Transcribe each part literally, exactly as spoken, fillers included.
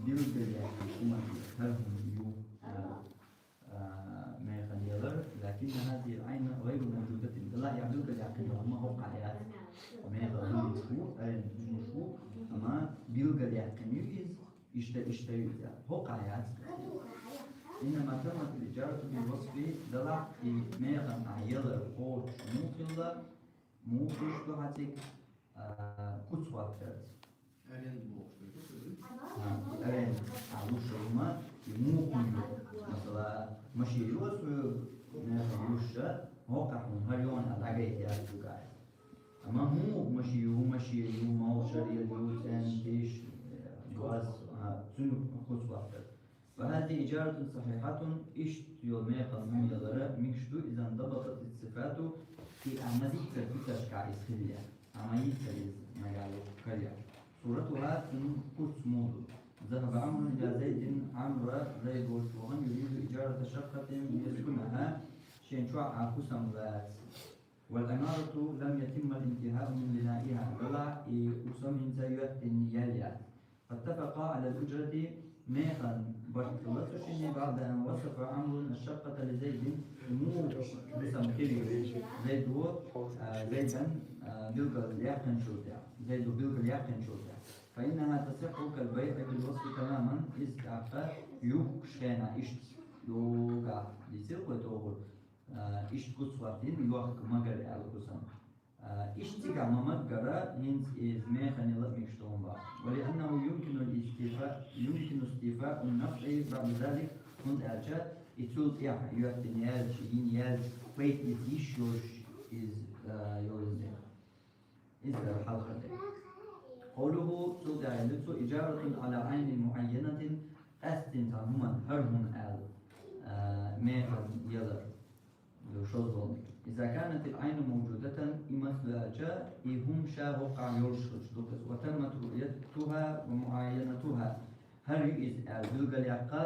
билгалъяьккхина хӀума хилар, хӀара хӀума ю, а, а, механа ялар, لكن هذه العين غير موجودة, Далла яхь билгалъяьккхина хӀума хӀокхахь яц. Мехала хӀумаш бу, аренда хӀумаш бу, амма билгалъяьккхина ю иза, иштта, иштта ю иза. ХӀокхахь яц. إنما تمت الإجارة بالوصف, Далла и механа ялар кхочуш муха хилла, муха хӀуш ду хьациг, а, куц хӀоттарца. Аренда бохуш ду. А, аренда. А луш хӀума, и муха хӀума ю. Масала, машен ю аса хьоьга, механа луш, хӀокхахь хӀума хӀара йогӀу аьлла дӀагайта яц цуьнга. Амма муха машен ю, машен ю, малшара ю, цӀен, тиша, доаз, а, цуьнан куц хӀоттар. وهذه إجارة صحيحة, иштта йолу мехала хӀума ялар мегаш ду, إذا انضبطت الصفات, и а ма-дийццара куьцашкахь иза хилла. А ма-йийццара иза нагахь караяхь. صورتها, цуьнан куц муха ду. ذهب عمرو إلى زيد, Ӏамра Зайд волчу вахана, يريد إجارة شقة ليسكنها, шен чохь а хӀусам лаца. والعمارة لم يتم الانتهاء من بنائها, Далла и хӀусам хӀинца йоьттина яьлла яц. فاتفقا على الأجرة, механа барт хилла цу шинна, بعد أن وصف عمرو الشقة لزيد, муха хӀусам хилла Зайдо, а, Зайдан, а, билгалъяьккхинчул тӀаьхьа, Зайдо билгалъяьккхинчул тӀаьхьа. فإنها تصح كالبيع بالوصف تماما, иза тӀаккха юхкуш хенахь иштта йогӀу, дийцира вай тохур, а, иштта куц хӀоттийна, йохка магар аьлла хӀусам. А, иштта цигахь ма-маггара, хӀинца иза механа яла мегаш ду хӀума боху. ولأنه يمكن الاستيفاء، يمكن استيفاء النفع بعد ذلك, хӀунда аьлча и цул тӀаьхьа йоьттина яьлча, йина яьлча, пайда эца йиш йолуш иза, а, йолу иза. Иза хьалха де. قوله, цул тӀаьхьа ду цо, إجارة على عين معينة, къаьсттина цхьана хӀуманна, хӀара хӀума аьлла, а, механа ялар. Ду шозлагӀниг. إذا كانت العين موجودة, и мацлуьйча, и хӀума ша хӀокхахь йолуш хилча ду-кх иза. وتمت رؤيتها ومعاينتها. ХӀара ю иза аьлла билгалъяккха,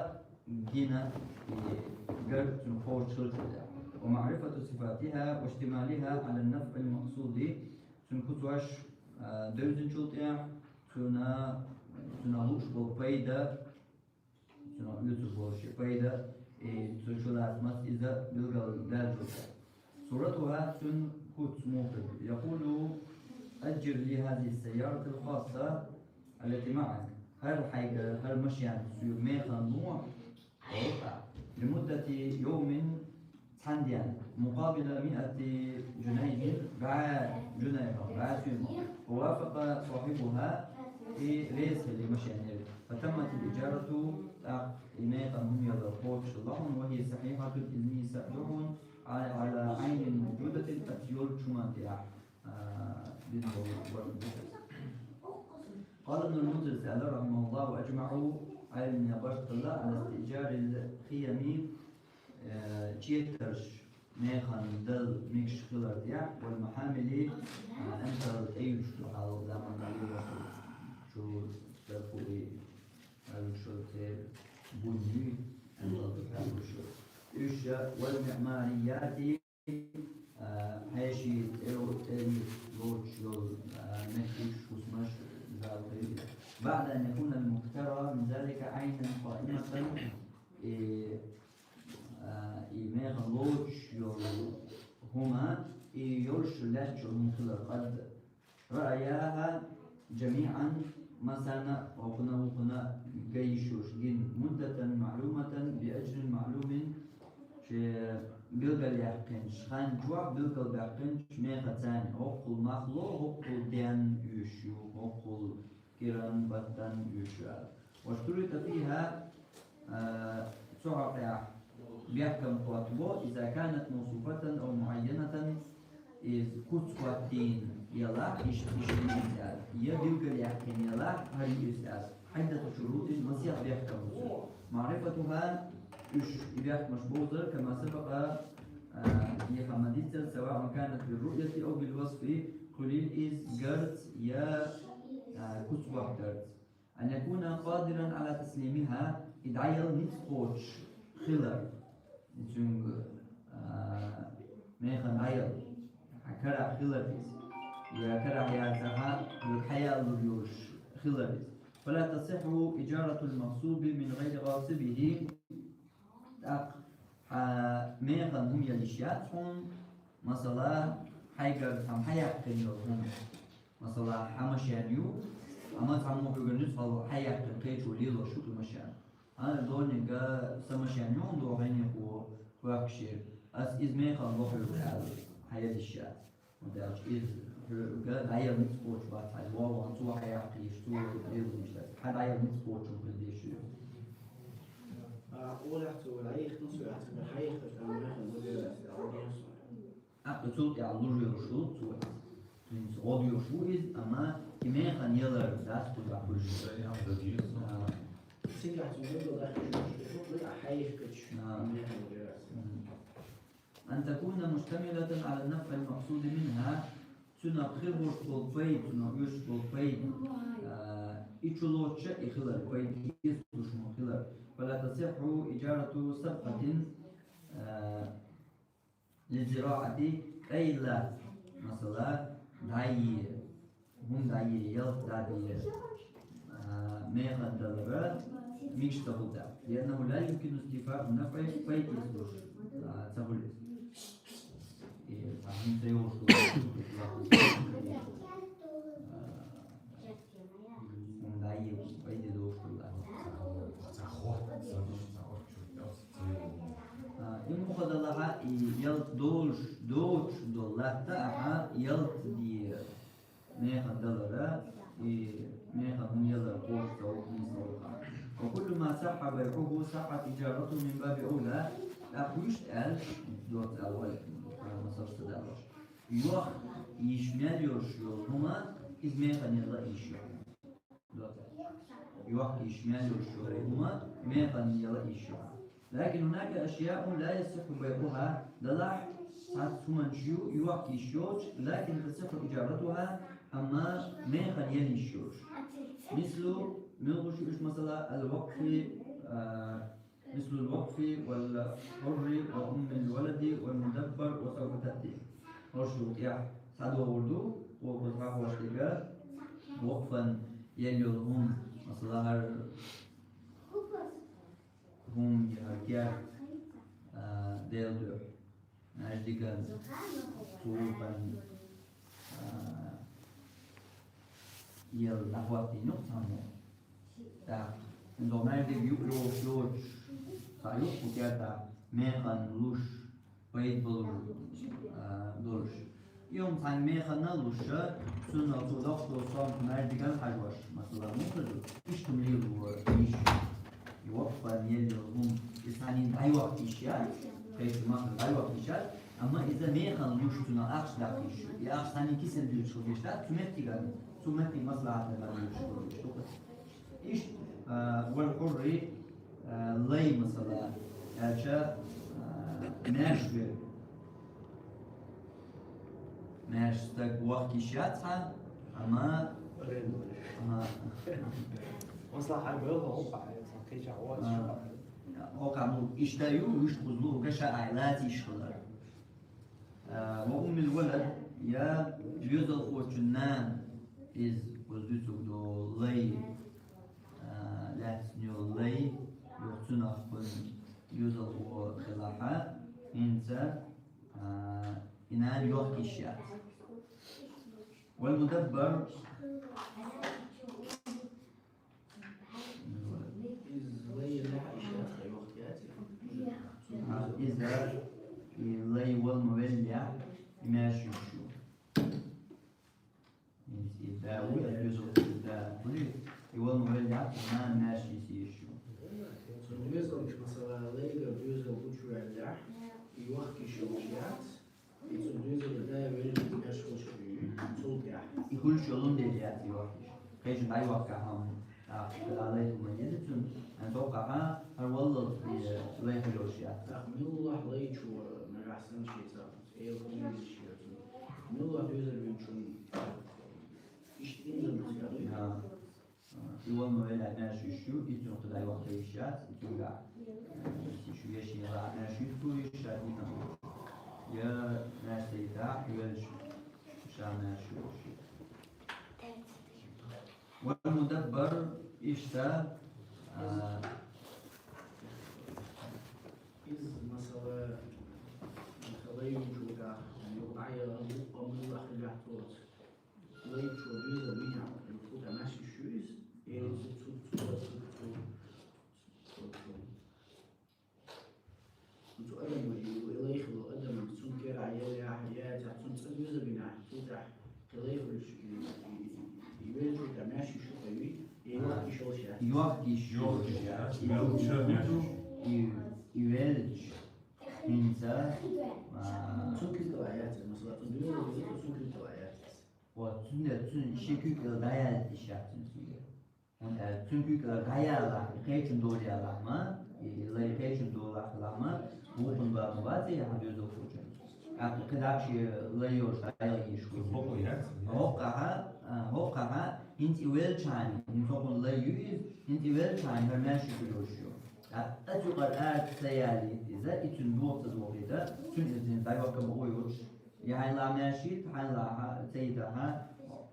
гина, и гар цуьнан кхочуш хилча ду-кх. ومعرفة صفاتها واشتمالها على النفع المقصود. Цуьнан куцаш, а, девзинчул тӀаьхьа, цуьнан, цуьнан лууш болу пайда, цуьнан оьцур болу шен пайда, и цу чу лаьцна маца иза билгалдаьллачул тӀаьхьа. صورتها, цуьнан куц муха ду. يقول: أجر لي هذه السيارة الخاصة التي معك. ХӀара хьайга, хӀара машен соьга механа лохьа, лохьа. لمدة يوم, цхьана денна, مقابل مائة جنيه, бӀе джунайх, бӀе сом. ووافق صاحبها, и реза хили машен йолу. فتمت الإجارة, тӀаккха и механа хӀума ялар кхочуш хилла хьуна, وهي صحيحة, иза нийса ду хьуна, على عين موجودة, оцу йолчу хӀуманна тӀехь, а, дина болу варна ду. قال ابن المنذر, аьлла, رحمه الله: وأجمعوا, Ӏеламнаха барт хилла, على استئجار الخيم, э, четарш механа дала мегаш хилар тӀехь, والمحامل, э, амтал тӀеюьйш ду хьалха заманахь лелош, чу, церкули, аьлла шу, церан буйни, амтал тӀе кхаьбуш. Уьш, والمعماريات, э, хьеший тӀе-, тӀе лоцуш йолу, э, меттигаш, хӀусамаш, зал хилла. بعد أن يكون المقترى من ذلك عينا قائمة, и а, и механа лоцуш йолу хӀума, и йолуш лаьтташ йолу хӀума хилар. قد رأياها جميعا, массарна а, хӀокхунна а, вукхунна а ган йиш йолуш гина, مدة معلومة بأجر معلوم, шен билгалъяьккхинчу хан чохь билгалбаьккхинчу мехаца, хӀокхул мах ло, хӀокхул ден оьшуш ю, хӀокхул кӀиран, баттан оьшуш ю аьлла. واشترط فيها, а, цу хьокъехь бехкам хӀоттабо, إذا كانت موصوفة أو معينة, иза куц хӀоттийна ялахь, иштта, иштта ю иза аьлла, я билгалъяьккхина ялахь, хӀара ю иза аьлла. عدة شروط, масех бехкам бу цуьнан. معرفتها, уьш, и бехкамаш бовзар, كما سبق, а, и хьан ма дийццара, سواء كانت بالرؤية أو بالوصف, хуьлийла иза гарца я, а, куц хӀоттарца. أن يكون قادرا على تسليمها, и дӀаяла ницкъ кхочуш хилар. И цуьнга, а, механа дӀаяла. Хьан карахь хилар иза. Я карахь яцахь, хьоьга хьаялалур йолуш хилар иза. فلا تصح إجارة المغصوب من غير غاصبه. ТӀаккха хьа механа хӀума яла йиш яц хьуна, масала, хьайгара цхьамма хьаяьккхина йола хӀума. Масала, хьа машен ю, амма цхьаммо хьоьгара нуьцкъала хьаяьккхина, кхечо лелош ю кхы машен. Хьа донега са машен ю хьуна, дохьийна хӀу, вахкашир. Ас иза механа лохьуьйту аьлла, хьаяла йиш яц. ХӀунда аьлча иза хьоьга дӀаяла ницкъ кхочуш бац хьа, из вовгӀан цо хьаяккха йиш, цо лела йиш дац. Хьа дӀаяла ницкъ кхочун хила дезаш ю. А, олехь цо вара, хьаехкан со яц, хьаехкан со яц, хьаехкан со яц. ТӀаккха цул тӀехьа луш йолуш ву цо. ХӀинца гӀо доьхуш ву иза, амма и механа ялар дац кхузахь хуьлуш. А. Цигахь цо мегал дахкаш, а, хьаехкача, а, механа ялар дац. Мгм. أن تكون مشتملة على النفع المقصود منها, цунах хир болуш болу пайда, цунах оьшуш болу пайда, а, и чу лоцуш а и хилар, пайда кхеталуш ма хилар. فلا تصح إجارة صبغة, а, للزراعة, кӀай латта, масала, дӀае, хӀума дӀае, ялта дӀабе, а, механа далара мегаш ца хилча. لأنه لا يمكن استيفاء النفع, пайда кхеталуш, а, ца хуьлу иза. И, а, хӀума ца йолуш хуьлу, а, хӀума дӀае, пайда долуш хуьлу. А, и муха далахь, и ялта долуш, доцуш долу латта ахьа ялта де. Механа далара, и механа хӀума ялар кхочуш ца хилча нийса ца хилча. وكل ما صح بيعه صحت إجارته من باب أولى, тӀаккха вуьшта аьлча, доцца аьлла вай, масалш ца далош. Йохка йиш мел йолуш йолу хӀума, иза механа яла йиш ю. Доцца. Йохка йиш мел йолуш йолу хӀума, механа яла йиш ю. لكن هناك أشياء لا يصح بيعها, далахь, цхьацца хӀуманаш ю, йохка йиш йоцуш, لكن تصح إجارتها, амма механа яла йиш йолуш. مثل, муьлхаш ю уьш, масала, الوقف, а, مثل الوقف والحر وأم الولد والمدبر وسوف تأتي. ХӀорш ду тӀехь схьадогӀур ду, оха схьахош дерг, вакъфан яла йолу хӀума, масала, хӀара хӀума я хӀара керт, а, Делан дуьхьа, маьждиган, цу тайпана, а, яла дӀахӀоттийна ю-кх цхьаммо. ТӀаккха, хӀинца маьждиг юкъ йолуш йоцуш, цхьа ю-кх кху кертахь механа луш, пайда болуш, а, долуш. И хӀума цхьаьна механа луш, цунах цо доккхуш долу сом маьждиган хьажош, масала, муха ду, иштта хӀума лело йиш ю. И вакъфан яла йолу хӀума, иза цхьаннена дӀайохка йиш яц, кхечу махкара дӀайохка йиш яц, амма иза механа луш, цунах ахча даккха йиш ю. И ахча цхьаннена кисана дуьйцуш хила дезаш дац, цу меттиган, цу меттиг маслахьатана дуьйцуш хила дезаш ду. Иштта, а, вал хьурри, а, лай, масала, аьлча, а, маьрша верг. Маьрша стаг вохка йиш яц хьан, амма, ага. Масала, хьан бевлла гӀуллакх, кхечахь вохка йиш яц. Ага. Оха ма иштта ю, иштта кхуза луург ша а лаца йиш хилар. А, ва уммил валад, я доьзалхочун нана, иза кхуза дуьйцург ду лай, а, лаьцна йолу лай, юха цунах кхуза доьзалхо хилахь, хӀинца, а, и нана йохка йиш яц. Вал мудаббар, Иза лай еллехь, и шаьш йохка яц. А, иза и лай вала ма веллехь, и маьрша йиш ю. ХӀинца и да ву, и доьзал, и да хуьлий, и вала ма веллехь, и нана маьрша йиса йиш ю. Цуьнан доьзалш, масала, лайгара доьзал гучуваьллехь, и йохка йиш йолуш яц. И цу доьзалан да велларг маьрша хуьлуш хир ю, цул тӀаьхьа. И хуьлуш йолун дела яц и йохка йиш. Кхечун дӀайохкахь хьуна, тӀаккха лай хӀума еза цуьнан, хьайн боккхахьа, хӀара валлалц и лай хуьлуш яц. ТӀаккха муьлхха лайчо нагахь санна шеца, эла хӀума еза шеца. Муьлхха доьзал винчун. Иштта инзарна ца дуй? А. И вала ма веллехь маьрша йиш ю, и цуьнан кху дӀайохка йиш яц, и цуьнгахь, э, йиш ю, я шен гӀа маьрша йиш ю, ша дитина. Я маьрша ца йитахь, и веллачу ша маьрша йолуш ю. والمدبر иштта, а, из, масала, халайчу да, юкъая, юкъа мула хилятот. Лайчу юза биня, юкъа маши шуиз, и цу, цу, цу, цу, цу, цу, цу. Цу адамо, и лайхло адамо, цун кера я, я, я, цун цӀа юза биня, цу цӀа. Халайхлуш, и, и, и велчу да маши шуха юи, и юхкиш йолуш яц. Юхкиш йолуш яц. И велчу, и, и велчу. ХӀинца, а, цун куьйга ва яц, масала, цун дуьйна ваза, цун куьйга ва яц. Вот, цуьнан, цуьнан ши куьйга дӀаяьлла иштта цуьнан цуьнга. ХӀунда аьлча цуьнан куьйга дӀаяьлла, кхечун дола яьлла ма, и лай кхечун дола хилла ма, вукхун бан ма бац, и хьан доьзал кхочун. ТӀаккха кхидӀа ши лай йолуш дӀаяла йиш ву. ХӀокху яц, яц. ХӀокхахьа, а, хӀокхахьа, хӀинца и велчани, хӀинца хӀокхун лай ю иза, хӀинца и велчани, хӀара маьрша хир йолуш ю. ТӀаккха цу юкъара ара ца ялийта иза, и цуьнан духу ца дохийта, цуьнан иза дӀайоккха ма ву йолуш. Я хьайна ла маьршийта, хьайна ла хьа, ца йита хьа,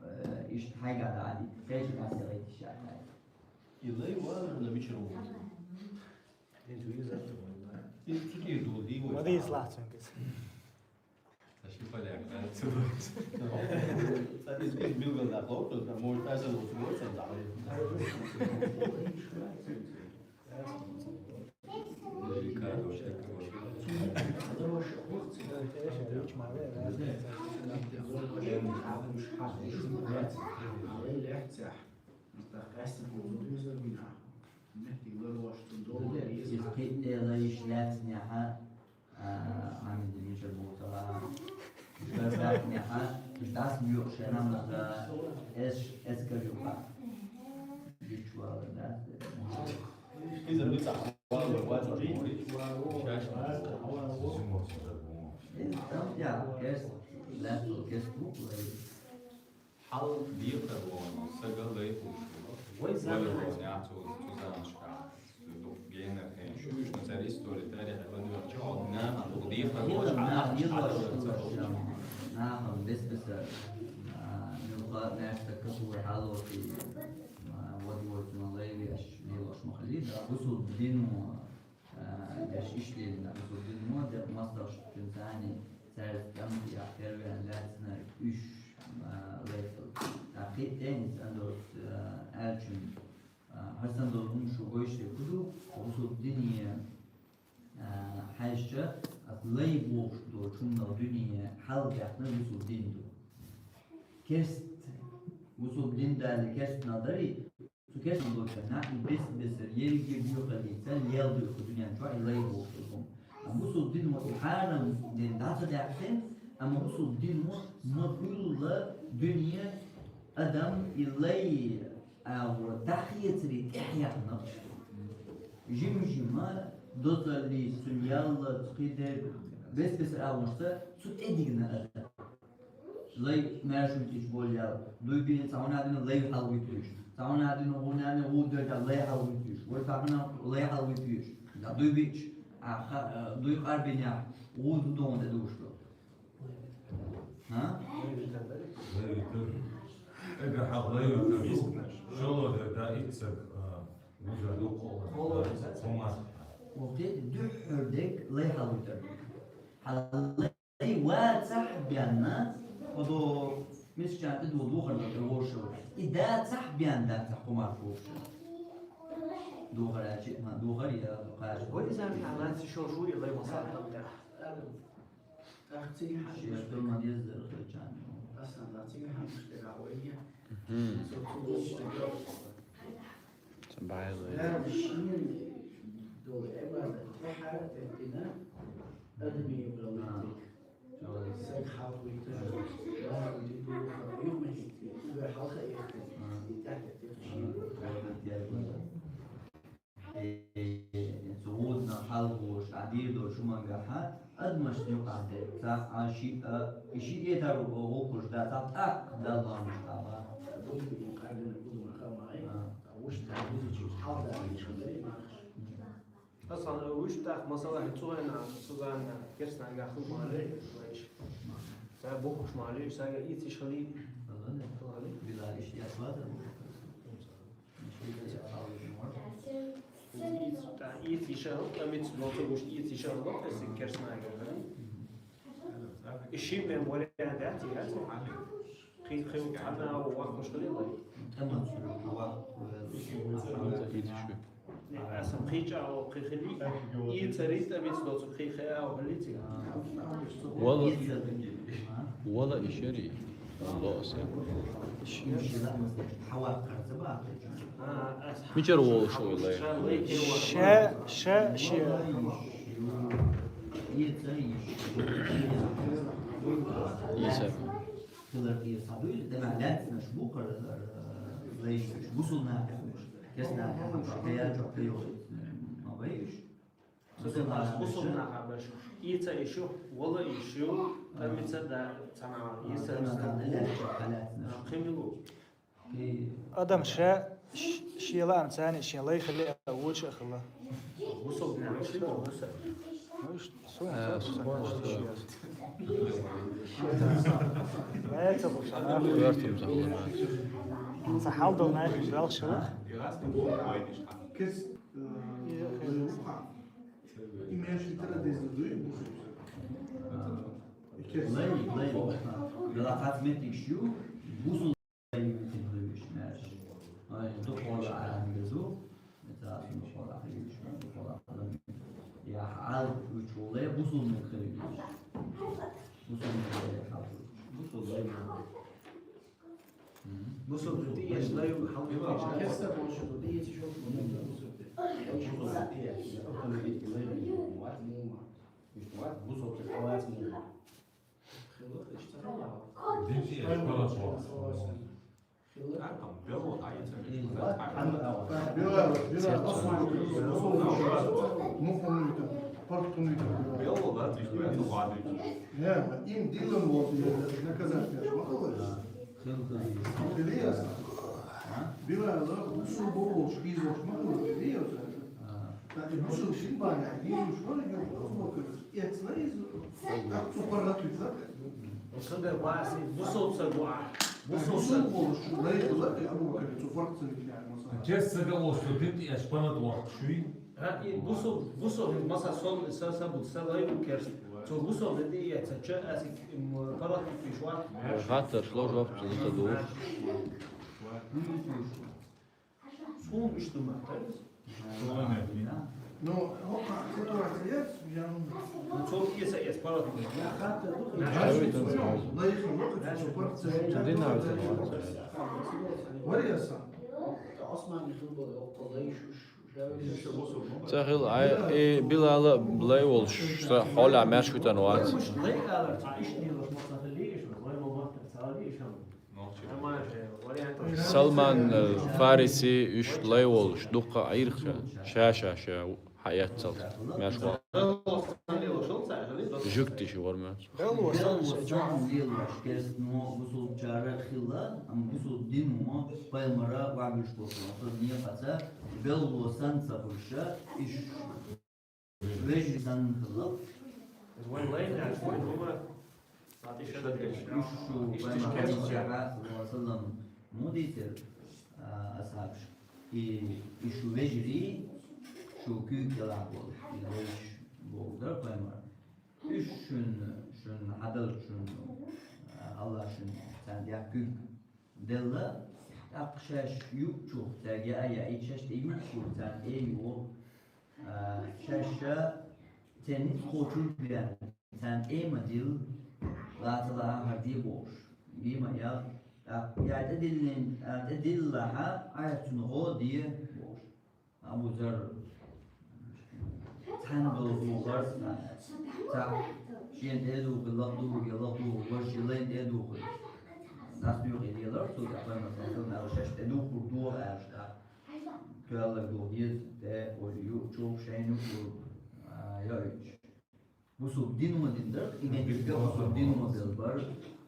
э, иштта хьайга дӀа а дийта, кхечу дӀасагӀийта иштта хьайга. И лай вала хӀана мичара ву? И цу тӀера долу дийвой. Ма дийца лахьа цуьнга иза. Ца ши поляк, да, ца вай. Ца иза, иза билггал дакъа ловцу, да, может, аса ловцу, ловцу, да. Иза кхин а лайш лаьцнехьа, а, Хьамид мичара боху ца лаьа. Уьш дӀасадаьккхинехьа, уьш дӀасабоькъуш шайн намаза, эс, эс кагюкъа. Дичвала, да? Иза муьтӀахь валло вацахь. Шаьш. Иза там, я, керс, лаьцо керс бу, вай. Хьал дехар вон, сага лай хууш ву. Вай заманахь. Вай вон, я, цу, цу заманашкахь. Цу генара хенаш. Уьш, ну, цара истори, тарих, ладоьгӀча, хьо нахана дехар вон, хьал нахана дехар вон. Нахана бес-бесара, а, муьлхха маьрша капура хьалоций, а, вадвойтун лайви аш лелош ма хилий, да, бусул дин вон. А, деш иштта лелина, бусул дин мо, де мостагӀчун цани, цаьрца тӀамтех первен лаьцна уьш, а, лайтал. ТӀаккха кхин а тӀе иза андорс, а, аьллачун, а, хӀара санна долу хӀума шу гойшде хӀу ду, бусул дине, а, хьаьжча, ас лай бохуш долчу хӀуманал дуьне хьалбаьхна бусул дин ду. Керст, бусул дин дале керстнал дарий, Цу кешнашкахь и бес-бесара ерриге а боьхаллица лелла ду кху дуьнен чохь и лай бохуш долу хӀума. Амма бусул дин ван и хьарам дин дӀа ца даьккхина, амма бусул дин ван ма хуьллу дуьне адам и лай агӀор дӀахецаре тӀаьхьа яхна. Жим-жима дозаллица цуьнан яллалц кхидерг бес-бесара агӀонашца цу тӀе дигна адам. Лай маьрша вуьтуьйтуш болу ял. Дуй бен цхьа хӀуна дина лай хьалвуьтуьйтуш. Цхьа хӀуна дина гӀуна дина гӀуда дерг лай хьалвуьтуьйтуш. Вай цхьа хӀуна лай хьалвуьтуьйтуш. Да дуй бича, а, ха-, а, дуй къарбинехь, гӀуда догӀун тӀе душ ду. ХӀа? Лай вуьтур. Эгар хьал лай вуьтур. Шоло дерг да иццаг, а, вузар ду кхоло. Кхоло. Хумар. Охе, дуьххьара дерг лай хьалвуьтур. Хьал лай Ай, вацахь бенна, хӀо до мискачарна тӀе дугӀу духар дан тӀе вовшал. И дацахь бен дацахь хӀумар вовшал. Духар аьлчи, ма, духар я кхача. Вай иза хьалаца шо шу и лай масал там тӀе. Ахци хьанаш тӀе. Асан даци хьанаш тӀе гавайя. Мгм. Со цу вовшал. Ца баьлла. Дала шен долу Ӏибадат тӀаьхьара тӀе дина, адамийн юкъа витиг. Саг хьалха витиг, ваха витиг, юха ма хӀиттий, угар хьалха а хӀиттий, и тӀаьхьа тӀе шен. Э, цу гӀудна хьалхош, Ӏадийр долу шумангахьа, Адамашна юкъахь дерг цхьа а шиъ а, и шиъ этар гӀуллакхаш дац, цхьа тӀаккха Далла ламаз хьаба. Асан, вуьш тӀаккха, масала, цу гӀайна, цу гӀайна, керстанга хӀума ма ле, вайш. Ца бухуш ма ле, ца гӀа ийциш хали. Билал иш ясвада. ийца йиш йола, тӀамца доцург уж ийца йиш йола, эсиг керстанаш гӀерта. И шин бен вариант дац, яц? Кхы, кхы цхьанна а вахаш хилийла. Аса кхы чӀоагӀа кхы хили, ийцари тӀамца доцург кхы хьа а хилийла. Вала, вала и шери. Лоса. Мичара волуш ву лай? Ша, ша, ши. Иса. Бусулнахьа беш. Ийца йиш йола, вала йиш йола, тӀамца да цхьанна, ийца. Кхы мила ву? Адам ша, ш-, шен лаам царна шен лай хилла, воча а хилла. Бусулба нах ши бу, бусулба. Ну, ш-, су, А, су, су, су, су, су. Лай ца бу, ша. Коьртам ца хилла. Ца хьал дол нах, бел шила. Кес, э, имеешь ли ты дезидуй? Лай, лай. Бела касметик шу, бусул лай витин лай виш наш. Ай, духола арам безу. Это духола хилиш, духола арам. Я хал учуле бусул не хилиш. Бусул не хилиш. Бусул лай. Бусулба дин эш лай хьал. Кеса бошуду дин эш шо бусулба. Бусулба дин эш. Бусулба дин эш. Дин эш пара шо. Им дилан вот наказать. Билала бусул болуш, из болуш ма хилла, биле. Так и бусул шин бана, и шура ю Абу Бакр. Эцна из, так цу паргатуй, так? Сада васи бусул сагуа. Бусул болуш, лай хилла, и Абу Бакр цу паргатуй, масала. Кес сага лош, что дин эш панат вахт шуй. А, и бусул, бусул, масала, сол, са, са, бут, са, лай, керст. Цу бусул дин эш, ца, ча, аси, паргатуй шуа. Хатта шло жоп, цу, ца, душ. Сун ишту махтарис. Ну, оха ситуация, я, ну, цо эса эс парат. Лайх, ну, цо парат. Динар. Вариаса. Осман хилбол, оха лайх. Ца хил, ай, э, Билала лай волуш, ца хьола маьрша витан вац. Салман, э, Фариси, уьш лай волуш, дуккха Ӏийрхьа, ша, ша, ша, хьаэццалц, маьрша вац. Жугтиш вар маьрша. Белло сан ца хилла, амма бусулба дин ма, пайхамара вагуш боху, некъаца, белло сан ца хуша, иш вежи сан хилла. Вайн лайна, вайн хӀума. Иштта шу пайхамар хьадис чара, саллаллаху алейхи ва саллям, мудитер, а, асхьабаш. И, и шу вежарий, шу куьйга кӀелахь болу, и вежарий боху дара пайхамар. Уьш шуна, шуна хьадалчун, а, Аллах шуна царна тӀехь куьг делла, тӀаккха шаьш юучух цаьрга яа яа, и шаьш тӀе юучух царна тӀе а юо, а, шаьш ша церан ницкъ кхочун бен, царна тӀе а ма дилла, лаца лаахар де бохуш, де ма ял, тӀаккха я тӀедиллина, а, тӀедиллахьа, Ӏа цунна гӀо де бохуш. Абу Зар цхьаьна долу духар, цхьа шена тӀе а духар, лакха духар, я лакха духар, важа шен лайна тӀе а духар. Дас дуьйхье лелар, цо тӀе пайхамар саллаллаху алейхи ва саллям аьлла, шаьш тӀе духар духар аьлла тӀаккха. Тоьлларг духар деза, тӀе а олу ю, чу шайна ю, а, йоуьйтуш. Бусулба дин ма дин дара, и меттигга бусулба дин ма белла бара,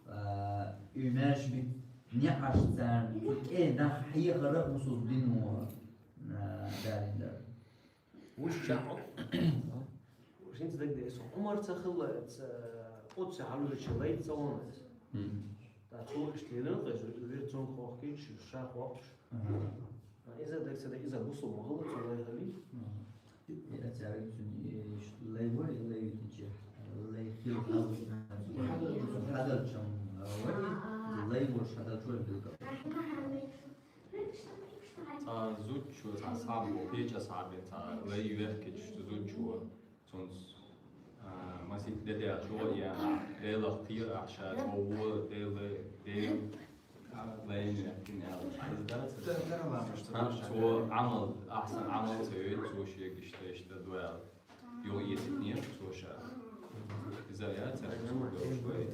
а, и маьрша бит неӀарш царна, цу тӀе нах хьехара бусулба дин ма, а, далийна дара. Вуш ча хьо? ХӀинца дагадеа со. Ӏумар ца хилла, ца, оцу ца хьалуьйрачу лайна ца вон аса. Мгм. Та цо иштта лелира, вер цунга хохкийча, ша хохкуш. Ага. А иза даг ца дан, иза бусулба ма хилла, цо лай хилла. Ага. Э, цаьрга цуьнан, э, лай вара, лай витинче, лай хила хьал, хьадарчам вара, лай вара, хьадарчо билгал. Цхьа зудчо, цхьа асхьабо, кхеча асхьабе, цхьа лай йоьхкича зудчо, цунца, а, масийтта де даьлча, я Делах кхера ахь ша, тхо вон Дела, Дела, лайна яьккхина аьлча. Из дац? Ха, цо Ӏамал, ахьсан Ӏамал ца йойта, цо шега иштта, иштта ду аьлла. Юха эцийта деза цо ша. Иза яц, цаьрга цо дош вай.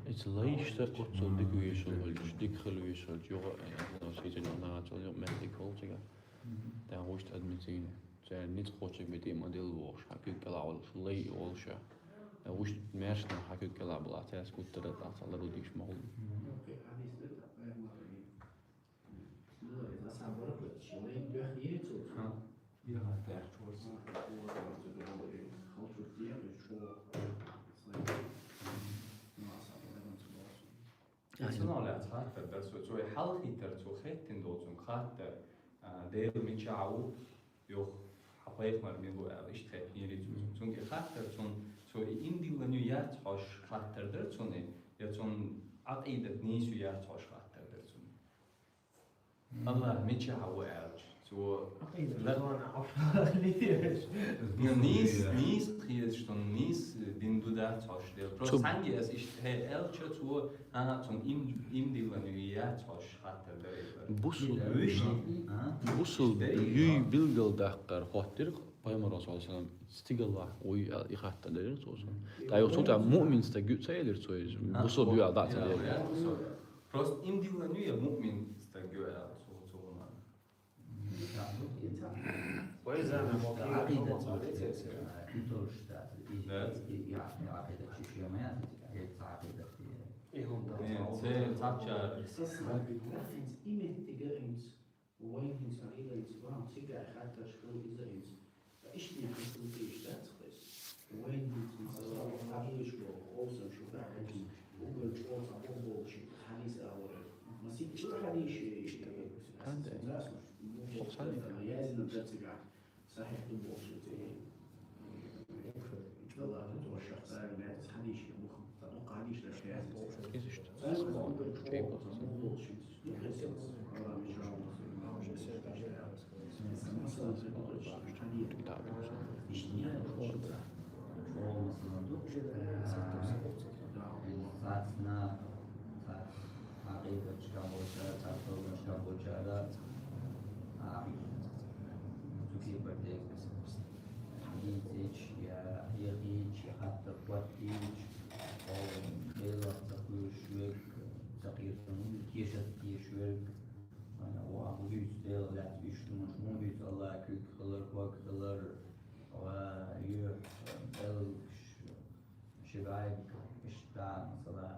Эцу лайшта оццул дика вешал хилча, дика хила вешал хилча, юха, э, шийца нагӀа цул юха мехтиг хилча, тӀаккха вуьшта адмицийна. Цаьрга ницкъ кхочург битий ма дилла вохуш, хьан куьг кӀелахь волуш, лай и волуша. ТӀаккха вуьшта маьршна хьан куьг кӀелахь балахь, цаьрца гуттар а тӀаккха цхьа лару дийш ма хуьлу. Ха. Ца новлаьца хаттар дара цо, цо и хьалхийтар, цо хеттина долу цунга хаттар, а, Дела мичахь ву, юха хьан пайхамар мила ву аьлла, иштта хеттинера цо. Цунга и хаттар, цунна, цо и иман диллина ю яц хьожуш хаттар дара цунна, я цунна Ӏакъидат нийса ю яц хьожуш хаттар дара цунна. Аллах мичахь ву аьлча, цо Ӏакъидат ла- зона Ӏа- Ну, нийса, нийса кхеташ, цунна нийса дин ду дац хьожуш дела. Просто цо цхьаьнгге ас иштта хӀе аьлча, цо, ага, цунна им-, иман диллина ю яц хьожуш хаттар дара. Бусул, вуьшта, а? Бусул юй билгалдаккхар хоттира пайхамаро, саллаллаху алейхи ва саллям, стигаллахь вуй аьлла, и хаттар дара цо. ТӀаккха юха цул тӀаьхьа муъмин стаг ю ца элира цо иза. Бусул ю аьлла дӀа ца элира. Просто иман диллина ю я муъмин стаг ю аьлла, цо, цо ма. Вай зама Ӏакъидат, и тоже штат, и, и, и, и Ӏакъидат чу шема яц, и ца Ӏакъидат, и. Э, це цхьачча. Сасна бигурахинц, иметтига инц, вайн хӀинца Ӏакъида инц, ван цига хаттарш хила иза инц. Ишттина хьаькам тӀе иштта дац кхуьнца. Вайн хӀинца масала, хьадийш боху, овсам шу баьхкина, угар чӀогӀа цхьа боху бохуш, хьадийс а вара. Масийтта хьадийш, э, э, э, язина дацигахь, сахьихь ду бохуш, э, э, чӀогӀа ду бохуш, цара баьхкина хьадийш, боху, цхьа дукха хьадийш даш язина. Иза иштта. Цара угар чӀогӀа цхьа боху бохуш, Тешат деш верг, вайн, ван, хӀун дуьйцу Делан лаьцна уьш хӀуманаш, хӀун дуьйцу Аллахь куьг хилар, ког хилар, ва юьхь, белгаш, ши бӀаьрг, иштта, масала,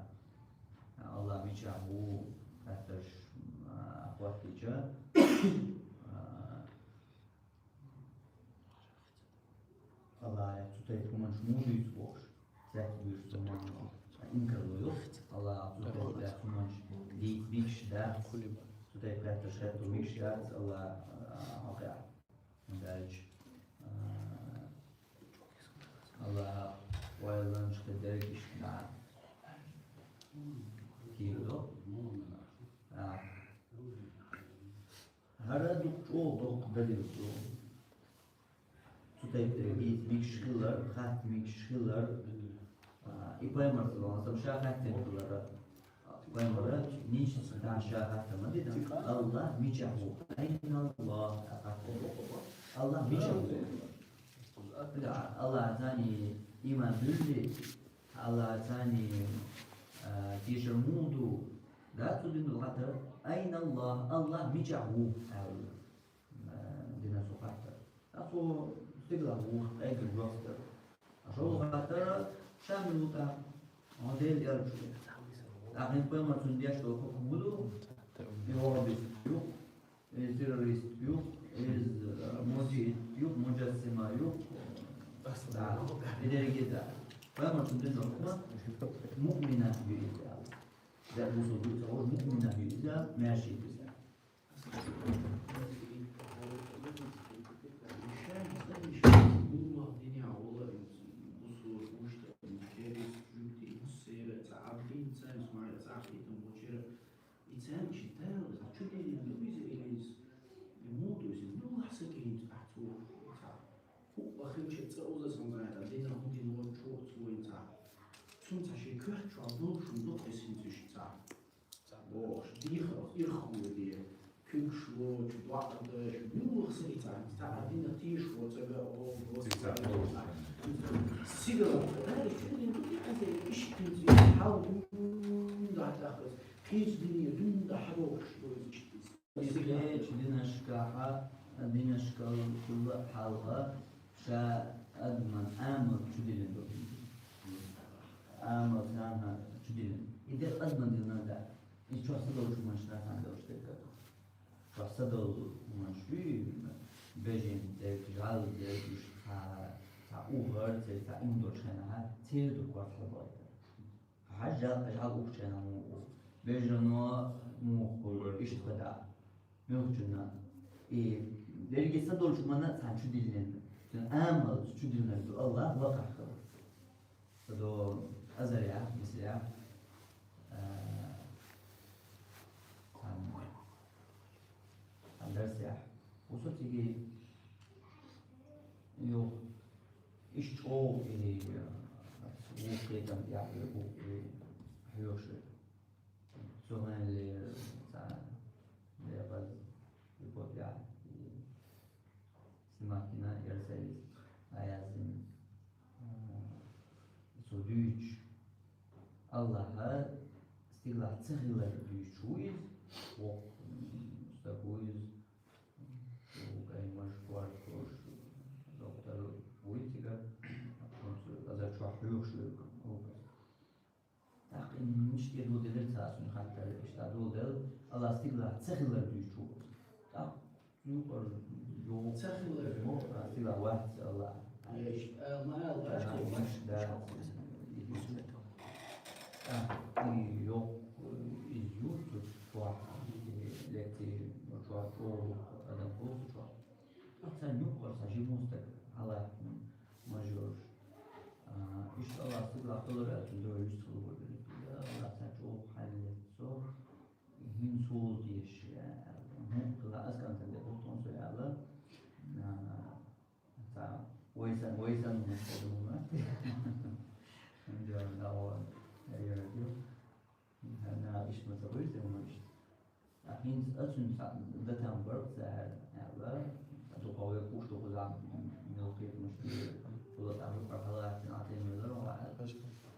Аллахь мичахь ву, хаттарш, а, хӀоттийча, а, Аллахь цу тайпа хӀуманаш муха дуьйцу бохуш, цаьрца буьйцу хӀуманаш, инкарло йо. Аллахь цу тайпа хӀуманаш дийца мегаш дац, цу тайпа хаттарш хетта мегаш дац, Аллахь, а, хьокъехь. ХӀунда аьлча, а, Аллахь ойланаш хир дерг иштта дац. Кийра до? А. ХӀара дукха чӀогӀа доккха далил ду. Цу тайпа дерг дийца мегаш хилар, хатта мегаш хилар. А, и пайхамар, саллаллаху алейхи ва саллям, ша хаьттина хилар. Пайхамара нийсса ша хаттар ма дина. Аллахь мичахь ву? Айна Аллахь? Аллахь мичахь ву? Аллахь царна иман дуьллий? Аллахь царна, а, тешар муха ду? Да, цу дина хаттар, айна Аллахь? Аллахь мичахь ву? Аьлла. Э, дина цу хаттар. Ткъа цо стигалахь вух, айгар жоп дара. А шолгӀа хаттар, ша мила ву тӀаккха? Хьо Дела элча ву. ТӀаккха хӀинца пайхамар цунна деш долу хӀукм хӀун ду? И ваххабист ю, и террорист ю, и, э, мурджиит ю, муджассима ю. Да. И дерриге да. Пайхамар цунна дина хӀукм, муъминат ю иза. Да, бусулба ю, ца вожа муъминат ю иза, маьрша ю иза. Цӏа уза сан зайта, дина худин вон чу цуинца. Цунца ши квехчу абул шун дукъ эсинцу шица. Бохуш, дихалц, ирхули, куьгшлочу, дуьхьалдеш, муьлхха сица, цхьа дина тийшо, цага, о, Сица, о, о. Сигала, да, чуьнин дуьхьа азе, ишкинци, хьал, дунда хьатахаз, кхечу дине, дунда хьадохуш, дойз ишкинци. Кхечу динашкахьа, динашкал хилла хьалха, ша адаман амал чудилин ду. Амал царна чудилин. И де адаман дилна да. И чохь са долчу машина хан долуш дерг. Чохь са долу машина, бежен дерг, жал дерг, уьш цхьа, цхьа угӀар, цхьа, цхьа им долуш хенахьа, церан ду корта хьалбойта. Хьажал, жал ухчена муха. Бежано муха хуьлура, иштта хада. Муьлхачунна. И дерриге са долчу манна цхьа чудиллина. Цуьнан амал чудиллинарг ду Аллах лакхахь хила. Со до азаря, мисля. А, там, там дарсях. Усо циги юх, иш чӀогӀу и, вукхе там тӀехь, вукхе хьоьхуш. Цуьнан лер цхьа декъаза и копия, и снимать дина, яра сайца дӀаяздина. А, цо дуьйцуш, Аллаха стигалахь ца хилар дуьйцуш ву иза, воккха, м, стаг ву иза, ву каймаш, корта луш, доктор вуй цигара, хӀунца азар чохь хьоьхуш верг ву. ТӀаккха и мича тӀе доладелира цара цунна хаттар, иштта доладелла, Аллах стигалахь ца хилар дуьйцу. ТӀаккха юкъара йогӀу ца хилар, йогӀу, а, стигалахь вац Аллах. Еш, а, ма Аллах, а, еш, да. ТӀаккха и йоккха, и юрт чохь, и лекци чохь, чӀогӀа адам боху чохь. Ах, цхьа юкъара, цхьа жима стаг, хьалаьттина мажораш. А, иштта Аллах стигалахь хилар аьлла, цуьнан дойла вуьстур вара. Я Аллах, цхьа чӀогӀа хьал лецо, хӀинца хӀун деза аьлла. ХӀун хила ас кӀантана де боху со аьлла. А, цхьа вай санна, вай санна хӀума хила ма. ХӀунда аьлла, дагӀо, я, я, я. ХӀана иштта ма ца хуьйцу хӀума иштта. ТӀаккха хӀинца оцуьнца датан баргӀа цара аьлла, дукха вай уьш ду кхузахь мел кхетамаш бийр, цула тӀехь юкъара хьалаьттина Ӏа тӀе мелара ваьлла.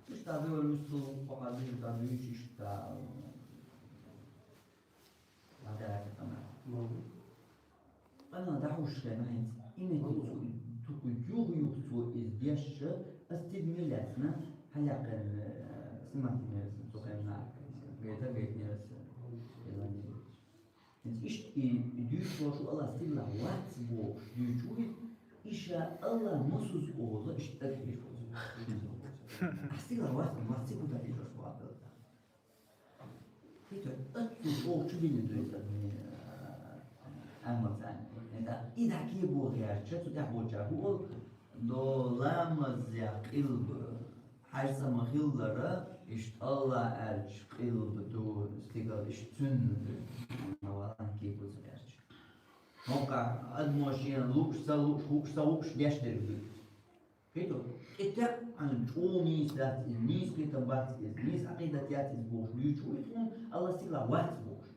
Иштта вай вуьсту кху хьадийр тӀа дуьйцу иштта дӀадаьлла къамел. Къамел дӀахьуш хенахь хӀинца и метте цу, цу юха-юха цо иза дешша, ас тидаме лаьцна, хьалаьккхина, э, снимать динера цу хенахь, гайта гайтинера ас, э, хӀинца иштта и, и дуьйцуш волуш ву Аллах стигалахь вац бохуш дуьйцуш ву иза, и ша Аллах масаза олу иштта дагахь хьийзош ву. Ас стигалахь вац, вац цига хӀун дагахь хьийзош ву Аллах. ХӀета, аццул чӀогӀа чудиллина ду иза, э, амал царна. ХӀета, и дӀа кего гӀертача, цу тӀехь болчара хӀу олу, до ламазъян къилба, хьаьж цӀа ма-хиллара, иштта Аллах аьллачу къилба ду, стигала иштта цуьнан ду. Ма валлахӀи, кего ца гӀертача. ХӀокху адамо шена лууш, ца лууш, хууш, ца хууш деш дерг ду. Кхету? КӀетта а чӀогӀа нийса дац иза, нийса кхетам бац иза, нийса Ӏакъидат яц иза бохуш дуьйцуш ву и тхуна, Аллах стигалахь вац бохуш.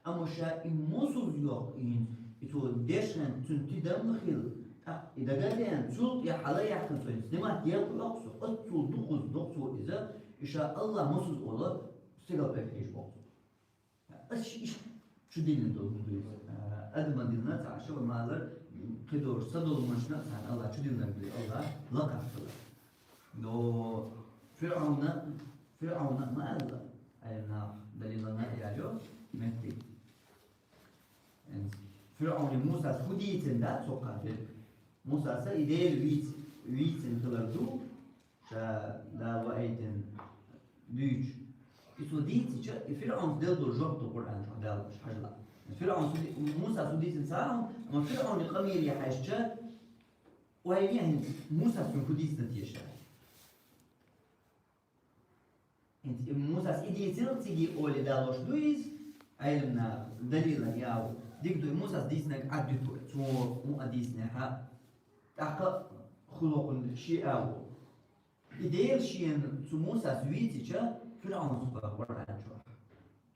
Амма ша и мосазза йоккху хӀинца, и цо дешна цуьнан тидам а хилла, тӀаккха и дага а деана, цул тӀе хьала а яьккхина цо, хӀинца снимать делла йоккху со, аццул дукхаза доккху цо иза, и ша Аллах мосазза олу, стигала пхьегӀа хьийзош боху цо. Ас ши иштта чудиллина долу хӀума ду иза. Адаман дилна цхьа шо малар, кхидолуш са долу машна цхьана Аллах чудиллинарг ду, Аллах лакхахь хила. Но ФирӀавна, ФирӀавна ма аьлла, айна нах далилана яьлло, метти. ФирӀавне Мусас хӀун дийцина дац цо кхаьбира. Мусаса и Дела вийц-, вийцина хилар ду, ша Дала ваийтина дуьйцуш. И цо дийцича, и ФирӀавнас делла долу жоп ду Къуръан чохь Дала, хьажал. ФирӀавнас хӀун ди-, Мусас хӀун дийцина ца хаьа, амма ФирӀавне къамеле хьаьжча, ойла е хӀинца, Мусас цунна хӀун дийцина теша. ХӀинца и Мусас и дийцина цига олий далош ду иза, Ӏелам наха, далилан яу. Дика ду, и Мусас дийцинарг Ӏад дуьту, цо хӀун а дийцинехьа. ТӀаккха хулокъун ши агӀо. И Дела шена цу Мусас вийцича, ФирӀавнас баха Къуръан чу.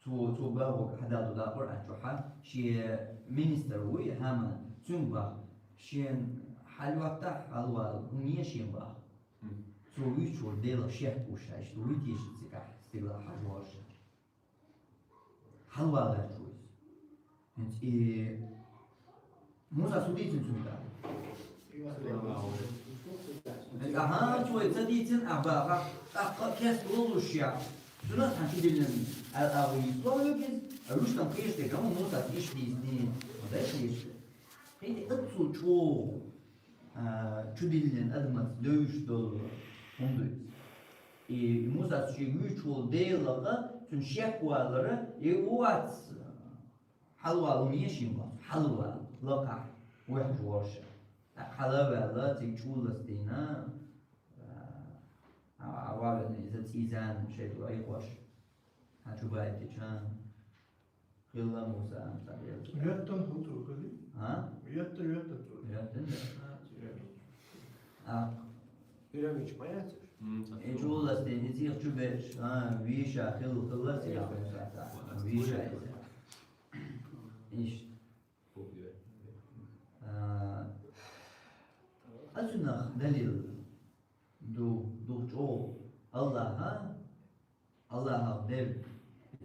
Цо, цо баха хьадалу да Къуръан чу, шен министр вуй Хаман, цунга баха, шен хьалватта хьалвала, хӀума е шен баха. Цо вуьйчур Дела шех уша, иштта вуй тешна цигахь, стигла хьажорша. Хьалвалаьчча вуйс. ХӀинца и Муса су дийцина цуьнга? ХӀинца, аха, цо и ца дийцина, а баха, тӀаккха кест лолуш я. Цунах цхьана чу диллина, а, а, вуй, ловлуг иза, а, вуьш там кхеш дерг, амма Муса иштта дийцина, дай кхеш дерг. Кхин а цу чӀогӀа а, чу диллина адамаца девзаш долу хӀума ду иза. И Мусас шен вуьйчу волу Делах цуьнан шек валара, и ву вац, хьалавала хӀума е шен вац, хьалавала, лакхахь, вехьаш волуш. ТӀаккха хьала а ваьлла, цига чу ластийна, а, а, а валарна иза цӀий зама шайга айхош, хьан чу баийтича. Хилла Муса, амма ца деза. Йоьттан хӀун цо хили? А? Йоьттан, йоьттан цо. Йоьттан, да. А, цо йоьттан. А. Пирамидаш ма яц уьш? М, ца Э, цо. Чулас тӀе, и цих чу берш. А, виша хилла, хилла, ца яхаш Муса, ца. Ва, Виша ца иза. Ишт. Хуб, йоьттан. А, а цунах далил ду, ду чӀогӀа. Аллаха Аллахах дерг,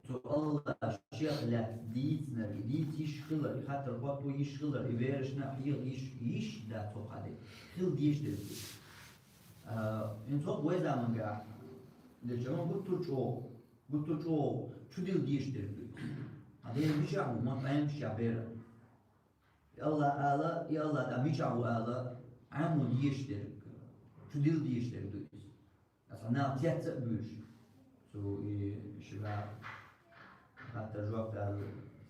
цу Аллах шех лаьцна дийцинарг, дийца йиш хилар, и хаттар хӀотто йиш хилар, и берашна хьеха йиш, йиш дац хӀокху хьадис. Хила дезаш дерг ду. А, хӀинца хӀокху вай заманга ахь дерг чӀогӀа гуттар чӀогӀа, гуттар чӀогӀа чудилла дезаш дерг ду. Хьан дерг мичахь ву, ма къематчохь бер. И Аллах ала, и Аллах тӀа мичахь ву ала, Ӏамо дезаш дерг, чудилла дезаш дерг ду иза. Аса нах цец а буьйш. Цу и шига хаттар жоп дала,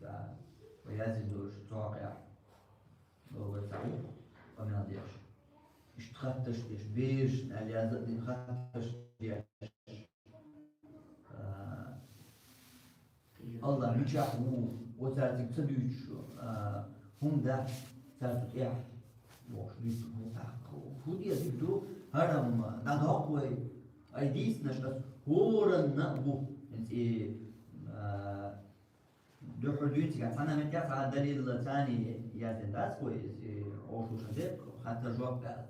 ца, ва язйина долуш, цу хьокъехь. Богой ца ву, къамел деш. Иштта хаттарш деш, бераш, аьлла яза а дина хаттарш деш. А, Аллах мичахь ву, оцаьрцига ца дуьйцуш, а, хӀума дац цаьрца тӀехь, бохуш, дуьйцу хӀума тӀаккха. ХӀун деза ду, хӀара хӀума дӀадоккху вай, ай дийцинарш ас хӀоранна а бу. ХӀинца и, а, дуьххьара дуьйцигахь цхьана меттехь цхьа далилла царний яздина дац вай, и, оха шуьшан де хаттар жоп даьлла.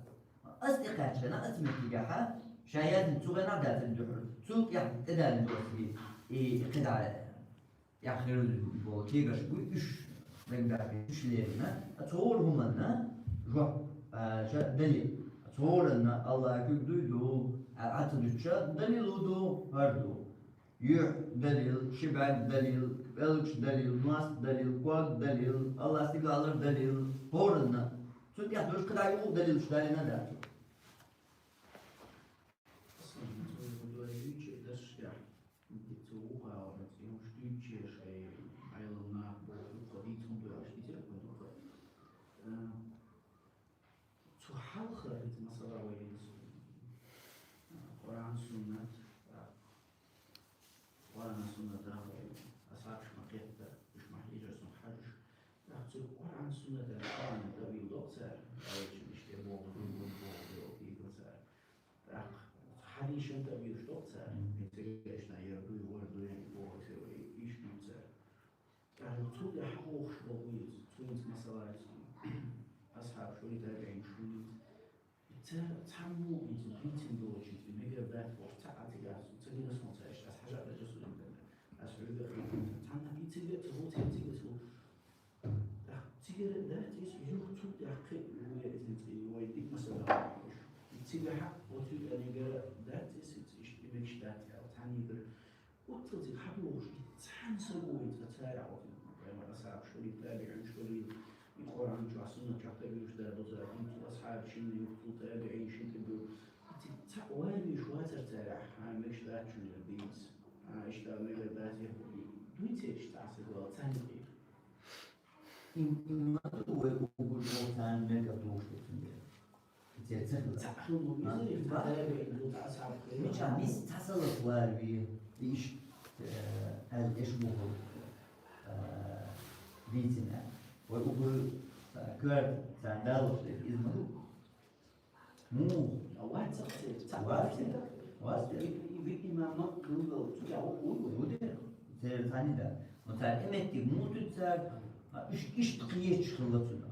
Ас тӀекхаьччана, ас меттигахьа, ша яздина цу гӀенахь дацара дуьхьал. Цул тӀехь тӀедалина доцург и, и кхидӀа яхь хир болу кегаш буй уьш, вегга уьш лерина, а цо хӀора хӀуманна жоп, а, ша далил. А цо хӀоранна Аллах куьг дуй ду, а, а ца дуьтуша далил хӀун ду, хӀара ду. Юьхь далил, ши бӀаьрг далил, пӀелгаш далил, мос далил, ког далил, Аллах стигалара далил, хӀоранна. Цу тӀехь долуш кхидӀа юкъа далилаш далийна дац. Аслан, цо вай дуьйцу дашшехь, цо вухавара, цо уьш дуьйцуш шайн Ӏелам нах боху, дукха дийца хӀума ду аьлла, дийцира хӀума дукха. Э, цу хьалха хӀинца масала вай хӀинца, э, Къуръан, Суннат, э, Къуръан, Суннат даха вай, асхьабаш ма кхетта, уьш ма хьежара цунах хьажаш. ТӀаккха цу Къуръан, Суннат, Къуръан тӀавилла доккху цара, Ӏайшин иштта боху, боху, боху, боху, боху цара. ТӀаккха хьадисшан тӀавилла доккху цара, Мгм. и цигахь яра дуй, вара дуй, боху, иштта ма цара. ТӀаккха цу тӀе хьахохуш боху иза, цуьнца масала иза. Асхьабаш вуй, табиӀинаш вуй иза. И цара цхьаммо а иза дийцина доцучу, и мегар дац бохуш, цхьа а цигахь ца гина сан цаьршка, ас хьажа а даьлла, ас уьйла а хьаьжна. Ас хьоьга а хьаьжна. Цхьанна и цига а ца хуьлу, цхьа цига а ца хуьлу. ТӀаккха цигара дац иза, юха цул тӀаьхьа кхин а вуй иза, и вай дика масала хьахош. И цигахь а, оцу юкъанигара дац иза, иштта и мегаш дац аьлла, цхьаннигара. Оццул цига хьабогӀуш, и цхьана саг ву вайн цкъа царах ву, пайхамар асхьабаш валий, табиӀинаш валий, и Къуръан чохь, суннат чохь тӀе а вуьйш дара, доза, и цу асхьабашна юха цу табиӀинашна тӀе а вуьйш. И цига цхьаъ ван вуьйш вацара царах, хьан мегаш дац шуна дийца. Хьан иштта мегар дац, дуьйцийша цхьа саг вала цхьаьна тӀе. Им, им ма ду вай уггар чӀогӀа царна мегар тухуш ду цуьнан. Церан ца хилла. Цхьаъ хилла ву иза, А, цхьа ба. Таби ду, цхьа асхьаб хилла. Мичахь нис цхьа салаф вара ве, и иштта, э, аьлла эш бохург, э, дийцина. Вай уггар, э, коьрта царна далош дерг иза ма ду. Мух. А вацахь церан, ца вацахь. Вацахь. И, и, и имам Маккула, цу я у, у, у, у, де. Церан цхьанна да. Но цар эметти мух ду цар, а, уьш иштта кхеча хилла цунах.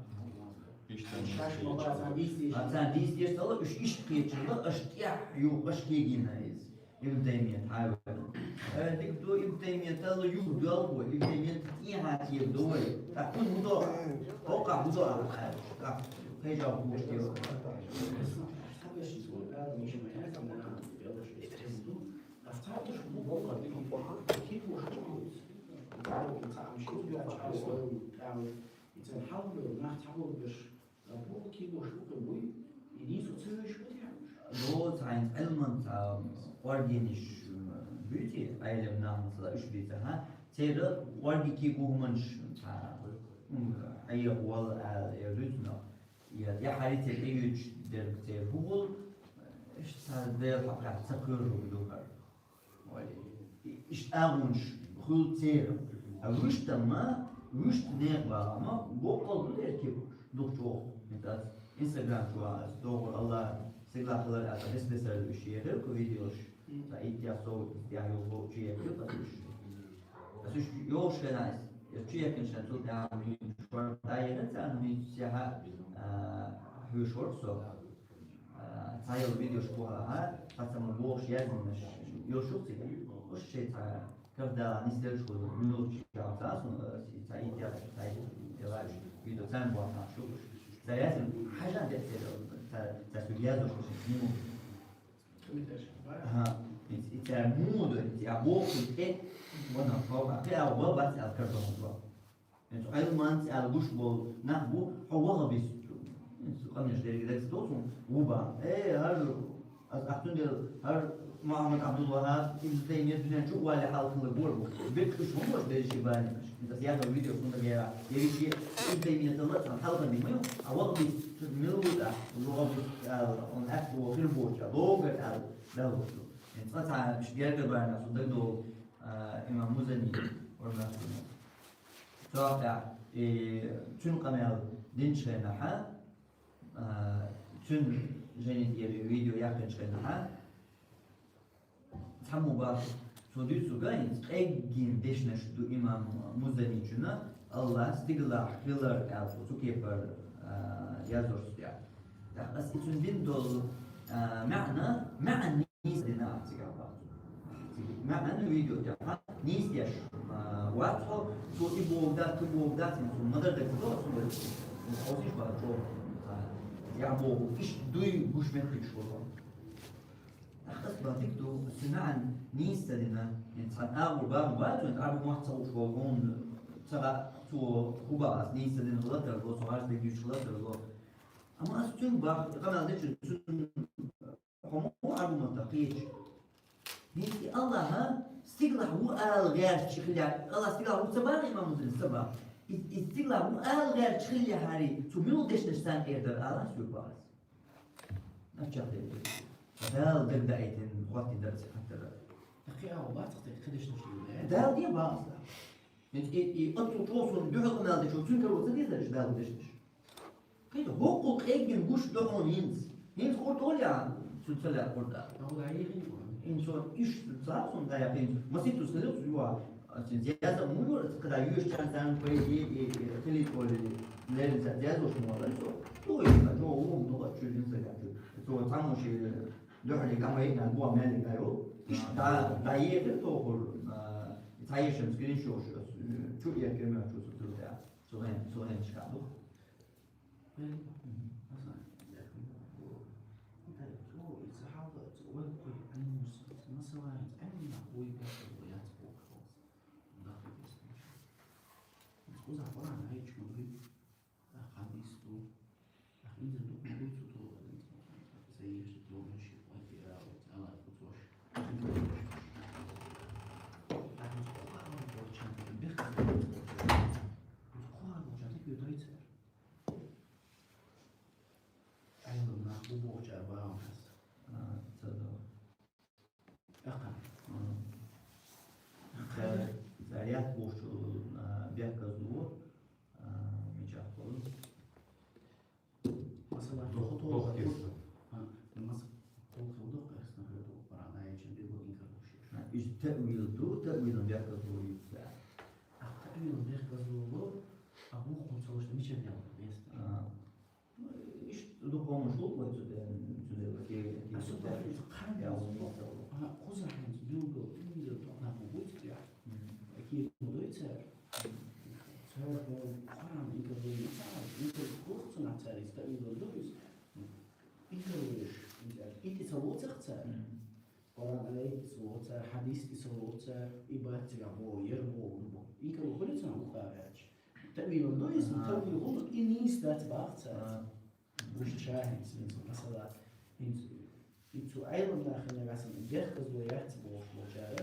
Иштта шаш ма бац, а, дийс деш. А цар дийс деш тала, уьш иштта кхеча хилла, аш тӀехь ю, аш кегина из. Ибн Таймият хьавар. Э, дик ду Ибн Таймият ала юр дуал бо, Ибн Таймият тӀехьа тир ду вай. Так, кун худо. Ока худо ала. Так, хей жав куш тир. Ицен хьалбир, нах цхьаболбеш, боху кийгош бу-кх буй, и нийсо ца веш ву тхьамаш. Доцу хьайна Ӏилманца кӀоргенаш буьйци, Ӏелам нахаца уьш бийца, хьа? Церан кӀорги кийгу хӀуманаш, хьа, м, Ӏехавала аьлла, я дуьйцу нах, я, я хьарий церан тӀеюьйцуш дерг церан хӀу хуьлу, иштта цхьа Делан хьокъехь ца кхоьруш ду хӀара. Иштта агӀонаш хуьлу церан. А вуьшта ма, вуьшта нехан бахьа ма, боккъал ду дерг киб, дукха чӀогӀа. ХӀинца ас Instagram чу ас дохур Аллах, сигалахь хилар аьлла, дес-десара уьш ехира кху видеош. Ца иттех сов, иттех йолу чу ехира ас уьш. Ас уьш йолуш хенахь, я чу ехкина шайн цул тӀаьхьа муьйнаш вара, дӀаехира царна муьйнаш сехьа, а, хьоьжуш вара со. А, цхьа йолу видеош бохьа, а, цхьацца ма бохуш яздинарш йолуш ю цига. Уьш шайн цхьа кардала нисделлаш хуьлу, муьлхачу чохь цхьа а суна, а, цхьа и тӀехь, цхьа и тӀехь, видео царна бохьа шу уьш. Цара яздина, хьажа де церан, цара, цара суьга яздеш шу муха. Ага, и, и цара муха ду, и а боху тӀе, ванна, хьо, а, кхин а ва бац аьлла кардала. ХӀинца Ӏилманца аьлла гуш болу нах бу, хьо ваха висту. ХӀинца къамеш дерриге дагца доцу, ву бан. Э, хӀара, ас ахь цундела, хӀара Мухьаммад Абдул-Ваххаб, Ибн Таймия дуьнен чу а вале хьалхалла гор бу. Беккъаш хӀун баш дерриш и бани? ХӀинца ас яхар видео хӀунда гера. Ерриш и Ибн Таймия талла цхьана хьалха ма ю. А ваха висту, мила ву тӀаккха, ваха висту аьлла, он аьтто хир боцу, а логар аьлла, дала воцу. ХӀинца цхьа, цхьа, иш гергара бани ас дагдолу, а, имам Музани, вара нах. Цул тӀаьхьа, и, цуьнан къамел динчу хенахьа, а, цуьнан жайниг яра видео яьккхинчу хенахьа, цхьаммо боху, цо дуьйцург а хӀинца къеггина дешнаш ду имам Музаничунна, Аллах стигалахь хилар аьлла, цу кепара, а, язорца тӀехь. ТӀаккха ас и цуьнан дина долу, а, маьӀна, маьӀна нийса дина ахь цигахь боху. МаьӀна видео тӀехь нийса деш, а, вац хьо, цо и боху дац, цо боху дац, хӀинца ма-дарра дагца до, цо хьовсийша боху чӀогӀа, а, я боху, иштта дуй гуш меттигаш хуьлу. ТӀаккха ас боху дика ду, ас цуьнан маьӀна нийса ца дина, хӀинца цхьана агӀор бан бац, хӀинца Ӏарбойн мотт ца хууш волу хьуна, ца хаьа, цо хӀун боху, ас нийса ца дина хила тарло, со хьажа дерг дуьйцуш хила тарло. Амма ас цуьнга боху, къамел дечу цуьнан Хьо ма ву Ӏарбойн маттахь кхеташ. ХӀинца и Аллаха стигалахь ву ала гӀерташ хилла, Аллах стигалахь ву ца боху имам Муслима, ца боху. И, и стигалахь ву ала гӀерташ хиллехьара, цо муьлха дешнаш царна эр дара ала, соьга боху ас. Начах дерг. Дала дагадоуьйтина, хӀоттийна дара аса хаттар. ТӀаккха кхин агӀо бац-кх церан кхин дешнаш дийр? Дала ден боху ас. ХӀинца и, и оццул чӀогӀа суна дуьхьал къамел дечо, цуьнан каро ца дезара уьш Дала дешнаш? Кхин хӀокхул къеггина гуш ду хьуна хӀинца. ХӀинца гӀур долу яхьа, цуьнан ца лаьа гӀур дала. ХӀинца иш ца суна дӀаяьккхина, маситтаза хилла цу юха. Ацин зяза муьлура, аса кхидӀа йоьшучарна царна пайде, и, и, хилийта олий, леррина царна зязош ма вара со. Ту и ца чӀогӀа ву, ну, ха чуьра хӀинца гачу. Цо цхьаммо шен дуьхьале гамайна гуа меллиг айо. Иштта дӀа, дӀаехира тохур, а, цхьа ешам скриншот, чу эккхира мел чу цу тилта. Цу хен, цу хен чу ду. Ӏелам нах бу бохучара бахьана аса. А, ца до. Аха. М. Аха. Ца, ца ряд бохучу, а, бехказло, а, мичахь болу. Масала, доху, доху, доху кеса. А, Мас гӀулакх хӀама ду, къаьстина хӀама ду, Къуръан аяташна бегу инкар луш. Иза таъвил ду, таъвилан бехказло ю цар. А таъвилан бехказло лу, а вукхун ца луш мича дел, беста. А. Иштта ду къомаш хул вай цу де-, цу де-, ке-, ке-, А субхьаналлахӀ, иза кхайна я ду, вон мисал. А, кхуза хӀанз билгал, тӀуьнгал, тӀаккха наху буц я. Мгм. Ки ду цар. Цар Къуръан инкар лу ма цар, инкар лу цунах цар, иза таъвил ду иза. Инкар луш, инкар. Ити ца лоцах цар. Мгм. Къуръан аят ца лоцар, хьадис ца лоцар, и бац цигахь бо, ер бо, ну бо. Инкар лу хуьлу цунах бухарача. Таъвил ду иза, Ага. таъвил хуьлу, и нийса дац бах цар. Ага. Уж чахинца, хӀинца, масала, хӀинца, и цу Ӏелам нахана гӀасан бехказло яц бохуш болчара,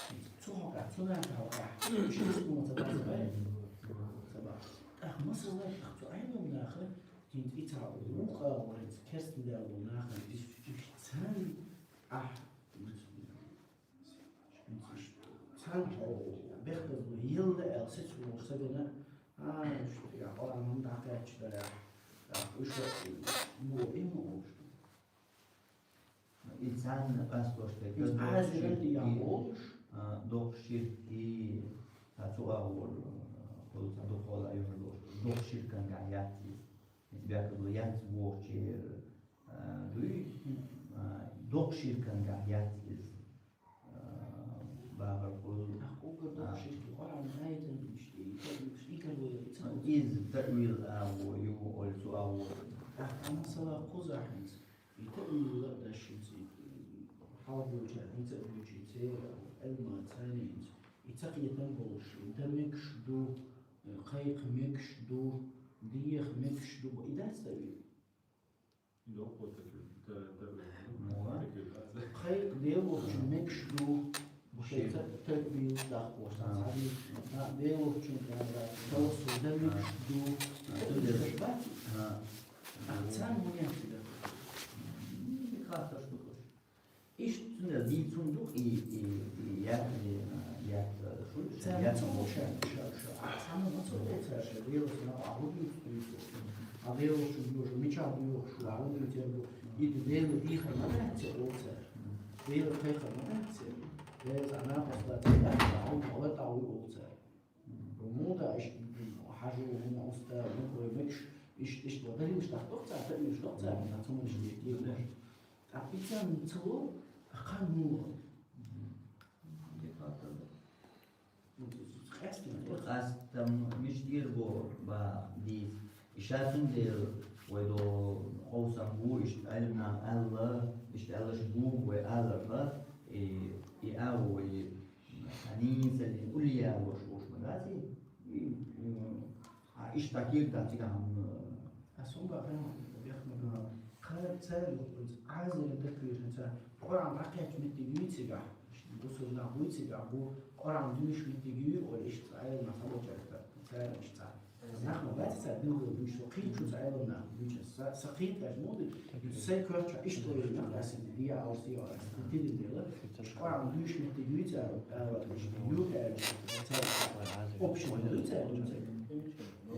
хӀинца цу хьокъехь, цу наха хьокъехь, уж хӀинца ца бац бай. Ца бац. ТӀаккха масала, тӀаккха цу Ӏелам наха, хӀинца и ца вукху агӀор, хӀинца керста дел долу нахана, уж, уж царна ахь, хӀинца, хӀинца уж царна хьо бехказло елла аьлла, сецалуш ца гина, а, уж, я, Къуръан хӀунда дӀакхаьчча дара, а, уж, бо, и ма олуш. И царна къастош дерг Иза доккхуш Ӏазиралли я и, волуш. А, доккхуш ширк и, а, цу агӀор, а, кхуза цхьа дукха хьола юхьар долуш, доккхуш ширкангахь яц иза. Иза бехказло яц бохучеран, а, дуй, а, доккхуш ширкангахь яц иза. А, бахар кхуза. Ахь уггар доккхуш ширк, Къуръан аятан иштта, и, и, и, и, и, и, и, и, Иза таъвил агӀо ю, олу цу агӀо. Ахь, масала, кхуза хӀинца. И таъвил а даш хӀинца, и, хьалха болчара хӀинца а дуьйцу, церан Ӏилма царна хӀинца. И ца кхетам болуш, и дан мегаш ду, кхайкха мегаш ду, деха мегаш ду, и дац таъвил? Доккхо таъвил, та-, таъвил. Муха? Таъвил. Кхайкха Делочун мегаш ду, бу шайн ца-, таъвил даккхош, цхьа хьадис, а, Делочун кӀелра, тавассул дан мегаш ду, А, таъвил цундела. даш бац? А. А, царна хӀун яц и дан? М, и хаттарш ду хӀуш. Иштта цундела дийцун ду и, и, и я-, и, а, я-, шу, Цара я-, ма ца олу ша, ша, ша, а цхьамма ма ца олу цара ша, Делаца нах а хӀун дуьйцу дуьйцу. А Делаца шу дуьйцу, мичахь дуьйцу шу, а хӀун дуьйцу ерг бу. И ду Дела дийхар ма дац церан олу цара. Дела кхайкхар ма дац церан. Дела цхьа накъост дац церан, а хӀун хьала тӀе вуй олу цара. Муха да иштта хьажу, хӀума уста, муха вай мегаш, иштта, иштта ва далилаш дахтох цара, таъвилаш дох цара, цхьа цхьамма иштта дийр деш. ТӀаккха и царна ца ло, а кхарна муха ло? Мгм. Де хаттар ду. Ну, къаьстина, Къаьстам мича тӀера бо баха дийца. И ша цундела вай до хьовсам бу, иштта Ӏилманах аьлла, иштта аьллаш бу вай аларха, и, и агӀо вай хьанийса уллия лош луш ма дац и? И, и, А иштта кийрта цигахь, м, Ас хӀун бахьана, бехк ма бу. Кхара цара юкъанца Ӏазире даккхийша ца, Къуръан дӀакхаьчча меттиг юй цигахь, бусурнах буй цигахь, бу Къуръан дуьйш меттиг юй, ола иштта Ӏелам нах хьалочуьйту, цара иштта. Нах ма бац цара билггал дуьйш, со кхийчу ца Ӏелам нах дуьйча, са, са кхийтташ муди, сайн коьртачу иштта вай нах, ас дия, ас дия, ас дия, дила, Къуръан дуьйш меттиг юй цара, ала, иштта юй аьлча, цара общий дуй цара, дуй цара.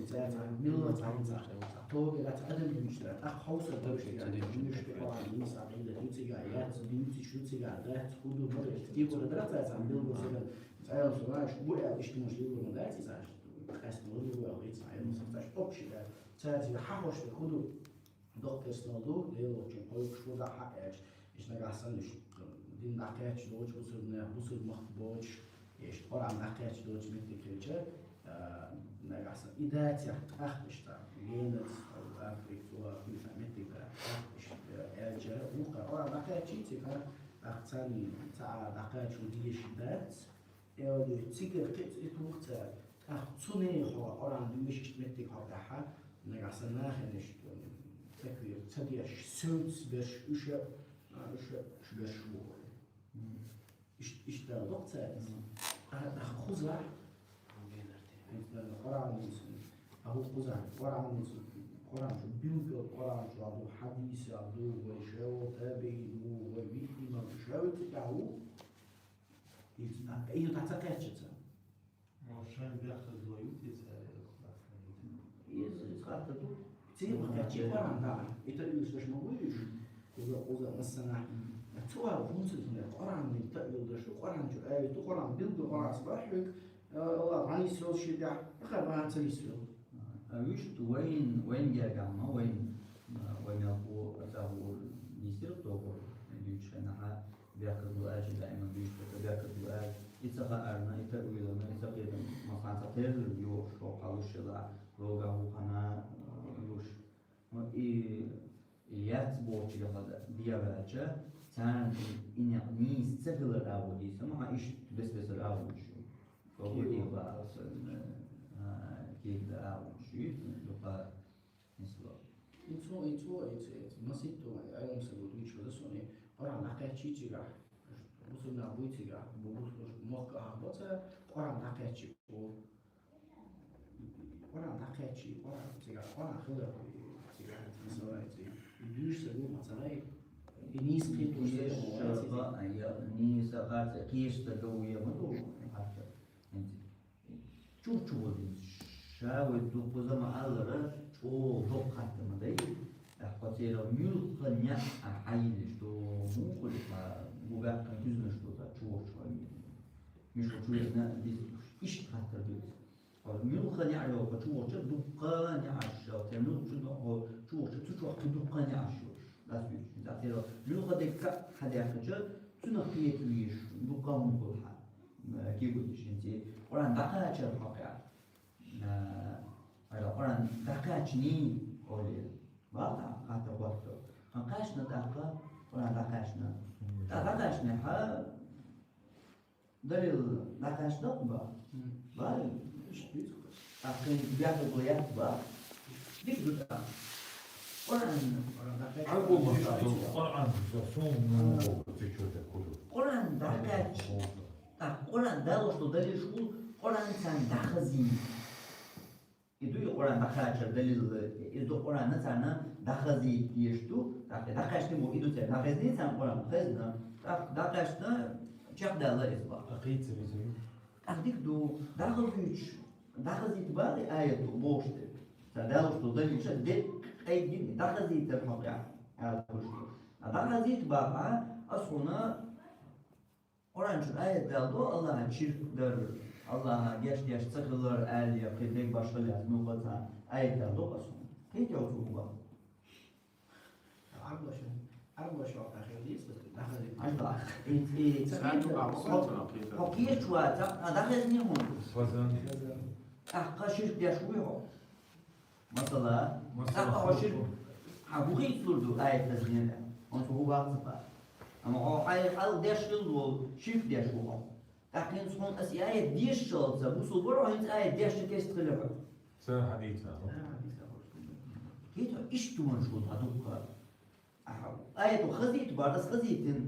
Цара цхьа миллат цхьа, цхьа тоге дац адам дуьйцуш дац, тӀаккха хьовса дагуш дац, дуьйцуш ду Къуръан, нийса Ӏакъида ду цигахь, яц дуьйцуш ду цигахь, дац хӀун ду, ма дац, кийгура дара цара цхьа миллат цара, цхьа аьлла со ваш, бу аьлла, иштта муш дилла ма дац иза, къаьстина лур ду аьлла, вай цхьа аьлла, со цхьа общий дац, цара цигахь хьахош ду, хӀун ду, доккха персонал ду, Делочун кхойкхуш ву, дӀа хьа аьлча, иштта нагахь санна, иштта дин дӀакхаьчча доцуш, бусурнех, бусурмахт боцуш, иштта Къуръан дӀакхаьчча доцуш меттиг хилча, а, нагахь санна, и дацехь тӀаккха иштта, генаца, Африка, цу, а, хуьйцу меттиг дац, тӀаккха иштта, а, аьлча, вукхара Къуръан дӀакхаьччий, цигахь, тӀаккха царна, ца а дӀакхачо дезаш дац, Эвдуьйцу цигара кхин а цӀе туху цара. ТӀаккха цу нехан хьо Къуръан дуьйш иштта меттиг хьо тӀаьхьа, нагахь сан нахана иштта, м, таквир ца деш, севцаш берш уьш а, а, уьш а, уьш берш ву. Ишт-, иштта доккху цара иза. Мгм. А, а, хузахь. Хьуна Къуръан дуьйцу. А хӀу хузахь Къуръан дуьйцу. Къуръан чу билггал, Къуръан чу ду, хьадис а ду, вай шаьвал табиин ву, вай виъ имам шаьвал цигахь ву. Иза, а, иза дӀа ца кхаьчча ца. Мо шайн бехказло ю те цара, иза, иза хатта ду. Цигахь ма кхаьччи Къуръан дӀа. И таъвилаш деш ма вуй уьш. Уза, уза, массана. Цула функция зуна, Къуръан таъвил деш, Къуръан чу аят, Къуръан билгу, Къуръан сбахьук, Аллах гӀанис йол ши тӀехь, ахар бахан цалис йол. А вуьш вайн, вайн гергама, вайн, вайн мелхо, ацагӀур, дисир тохо, дучхенаха, бяхкадула, чи даима дучхета бяхкадула, и ца хаарна, и таъвилана, и ца кхетам, махан ца тер йо, шо халушела, рога хухана, луш. И яц бочи хада диавача, цан и не нийс ца хилар авуди, сама иш бес бес авуди шу. Кого диба, кеда авуди шу, духа нисло. Ицо, ицо, ицо, ицо. Маситто, ай, ум се буду, ичо да сони, Къуръан лакъячи чига. Бусурна буй чига, бу бусур мохка ахбоца, Къуръан лакъячи. Къуръан дӀакхаьччи, Къуръан цига, Къуръан хилар, цига, масала, цига. Дуьйш са гу, масала, и нийса кхетуш са гу, шарфа, я, нийса харц, кеш са гу, я, ма ду, хатта. Чур-чур ва дин. Ша вай дукхуза ма аллара, чӀогӀа доккха хатта ма дай. Ахпа цера муьлхха неӀ а хьайилиш ду, мухули ха, гу баьккхина куьзганаш ду, та чур-чур ва дин. Мишо чуьрна дис, ишт хаттар дуьйцу. Хьо муьлха неӀ йолча чу вахча дуккха неӀаш йолча, муьлха чу вахча, чу вахча цу чохь кхин дуккха неӀаш йолуш. Дас дуьйцу, дас йолу. Муьлха дерг кхаъ хьадаьккхича, цунах кхета везаш, дуккха хӀума хуьлу хьан. Э, кегудиш хӀинца. Къуръан дӀакхачар хьо кхаьа. Э, ара Къуръан дӀакхачний, оле. Бакъ хатта хӀотто. Хан кхаьчна тӀаккха, Къуръан дӀакхаьчна. ДӀакхаьчна хьа, Далил дӀакхаьчна ба? Мгм. Ба? Ишт дуьйцу. А кхин бехк бу яц ба? Дика ду тӀаккха. Къуръан. Къуръан дӀакхаьчна. Ай, бу ма ду, Къуръан, со сум, ну, А. Бу, цу чу де куду. Къуръан дӀакхаьчна. ТӀаккха Къуръан далош ду далил шу, Къуръан царна дӀахазийна. И ду и Къуръан дӀакхачар далил, иза ду Къуръанна царна дӀахазийта дезаш ду, тӀаккха дӀакхаьчна бу, и ду церан дӀахезний царна Къуръан, хезна, тӀаккха дӀакхаьчна чекхдаьлла иза бах. ТӀаккха хӀинца веза ю? ТӀаккха дика ду, дӀахазуьйтуш, дӀахазийта бах и аят ду, бохуш дерг. Цара далуш ду далил ша де къайгина, дӀахазийтар хьо кхаьа, аьлла хуьлуш ду. А дӀахазийта бахахь, ас хьуна Къуръан чу аят далдо, Аллахьан ширк дар, Аллахьан геч-геч ца хилар аьлла, я кхин дерг башхалла яц, муьлхха цхьа аят далдо, ас хьуна. Кхетий хьо цу хӀуманах? Арбаша, арбаша вахта хир дийс, ас даха дийс. Аш да. И, и, Цхьа ду, а, хо-, хо-, хо-, хо кхечу ваца, а, даха иза не хӀума. Хазан. ТӀаккха ширк деш вуй хьо? Масала, Масала, тӀаккха хьо ширк, хьан хӀун хийцалур ду аятаца нера? Хьуна цу хӀун баккха ца бац. Амма хьо хьайн хьал деш хилла волу ширк деш ву хьо. ТӀаккха хӀинца хьуна аса и аят дешшалца, бусул бара хьо хӀинца аят дешча кеста хилла хьо. Ца хьадийца. Кхетий хьо, иштта хӀуманаш хьуна дуккха. Ахьа, аят хазийта бара, аса хазийтина.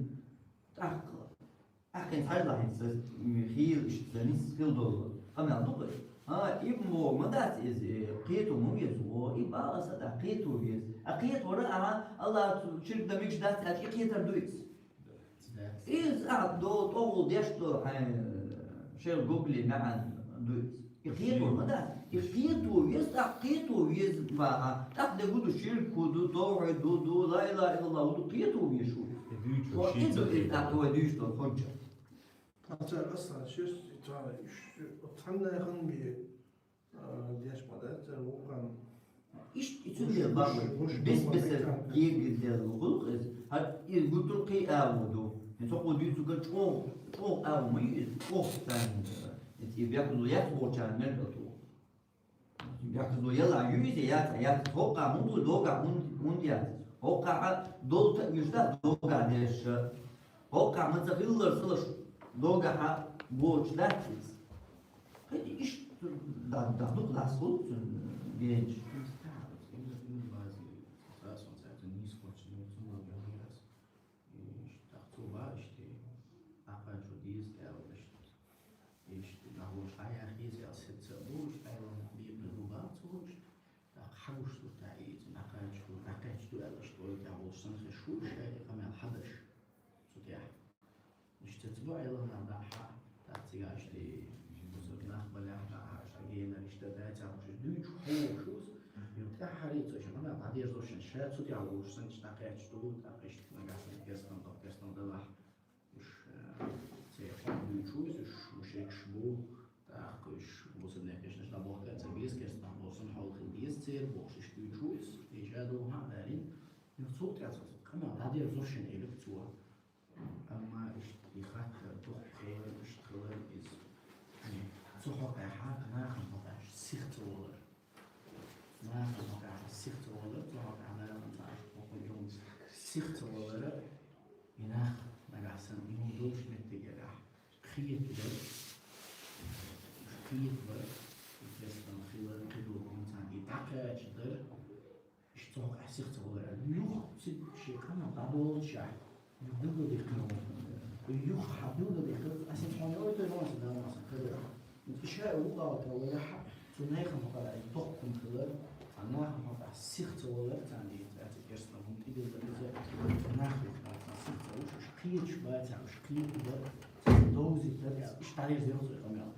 ТӀаккха. Ахьа хӀинца хьажа хӀинца, м, хийла иштта нис хила долу къамел ду-кх иза. А, и мо ма дац иза, э, кхето ма веза, о, и бала аса тӀаккха кхето веза. А кхетора, ахьа, Аллах цу ширк дан мегаш дац аьлча, и кхетар ду иза. Иза ахьа до, тӀогӀул деш до, хьайн, э, шер гугли маьӀан ду иза. И кхетор ма дац. И кхето веза, тӀаккха кхето веза баха. ТӀаккха де гу ду, ширк хӀу ду, тавхьид хӀу ду, ла илаха иллаллах хӀу ду, кхето веза шу. И дуьйцу Хо шица и ду, и тӀаккха вай дуьйцу долу хӀунча. Ацар аса шерс, и цара иш, цхьанна хан бе, а, деш ма дац, цара вукхан. Ишт, и цундела бакъ, бес-бесар кегирделла гӀуллакх иза. ХӀара и гуттар кхин а ву ду. И цо кху дуьйцу ган чӀогӀа, чӀогӀа а ву ма ю иза, чӀогӀа царна, э, и бехказло яц бохучарна мел а ту. Бехказло яла ю иза, яц, яц. ХӀокхахь хӀунда ву догахь, хӀунда, хӀунда яц? ХӀокхахь долу та вуьш дац догахь деш. ХӀокхахь ма ца хиллара ца луш, догахь боцуш дац иза. ХӀета иштта да-, да-, дукха дӀасахула цуьнан генаш. Иштта цо бара, иштта, Къуръан чу деза аьлла, иштта. Иштта, нахуш хьаяхьа еза аьлла, сецца а бу, иштта, Ӏилма бекъа бу бара цо, иштта. ТӀаккха хьагуш суртахь иза, дӀакхача ду, дӀакхача ду аьлла, иштта, вай тӀехь волуш санна хезаш ву, иштта, къамел хьадаш цу тӀехь. Иштта ца бу Ӏилма бахьа, тӀаккха цигахь иштта, бусург нах балехь, тӀаккха иштта генара иштта дацахь, уьш дуьйцуш хьо ву шуьца, тӀаьххьара Цо шуна дӀадерзо шун, ша цу тӀехь луш санна, иштта дӀакхаьчча ду, тӀаккха иштта нагахь санна керстанал до, керстанал далахь. Уж, э, церан хьо дуьйцуш, уж мушрикаш бу, тӀаккха уж бусалба нах кешнаш дӀабохка ца беза, керстанал бо санна хьол хила деза церан, бохуш иштта дуьйцуш, и жа ду хьан а дарина. Юха цул тӀаьхьа цо къамел дӀадерзо шун элира цо. Амма иштта и хаттар дукха хилар, иштта хилар иза. Цу хьокъехь нахана хьокъехь сиха ца валар. Нахана хьокъехь сиха ца валар, цу хьокъехь нахана цхьа хьокъехь сиха ца валар, и нах нагахь санна и хӀума долуш меттигехь кхетадар, кхетабар, и кхетам хилар, кхидолу хӀума царна и дӀакхачадар, Иштта цо хьокъехь сиха ца валар аьлла. Юха цига шен къамел дӀадолучехь, юха билгалдихкина ву. Юха хьан билгалдихкира, аса хьуна ойтой ван аса Дала аса хилар. И ша а вукъа а валахь, цу нахана хьокъехь доккхун хилар, цхьа нахана хьокъехь сиха ца валар, царна дийца, цаьрца керстанал хӀума тӀедиллар иза, цу нахана хьокъехь цхьа сиха ца вуш, уьш кхеташ бацахь, уьш кхетабар, цхьа довзийтар, иштта дӀадерзийра цо и къамел.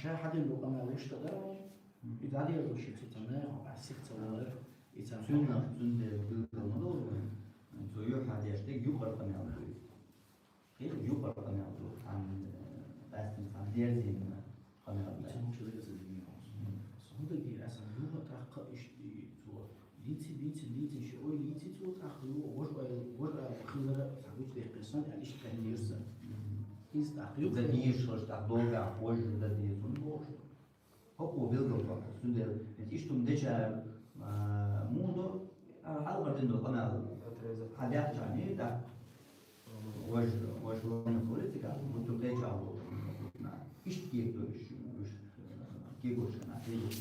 Ша хьадина бу къамел вуш ца дара, И дӀадерзо шен цу цхьа нахана хьокъехь сиха ца валар, и царна Цуьнан, цуьнан дела билгал ма ду вайн. Цо юьхьа деш дерг юкъара къамел ду. Кхин юкъара къамел ду, цхьана, э, къаьстина цхьана дерзийна къамел ду. Цуьнан чуьра иза дийна. Мгм. ХӀунда гира аса юха тӀаккха иштта цо дийци, дийци, дийци, ши ой дийци цо тӀаккха юха, вож ой, вож ой хилара цхьа гучу дехкира сан, аьлла иштта кхаьчира сан. Мгм. Иза тӀаккха юха. Да дийш хилаш тӀаккха долгахь вож да деза, вож. ХӀокхо билгал баккха, цундела иза иштта хӀума дечара, а, муха до, а, хьалхара дина долу къамел хьан даьхча, да? Вож, вож лайна хуьлу цигахь, гуттар кхечахь волу. Иштта кехат ду уьш, уьш, а, кегош хана, кегош.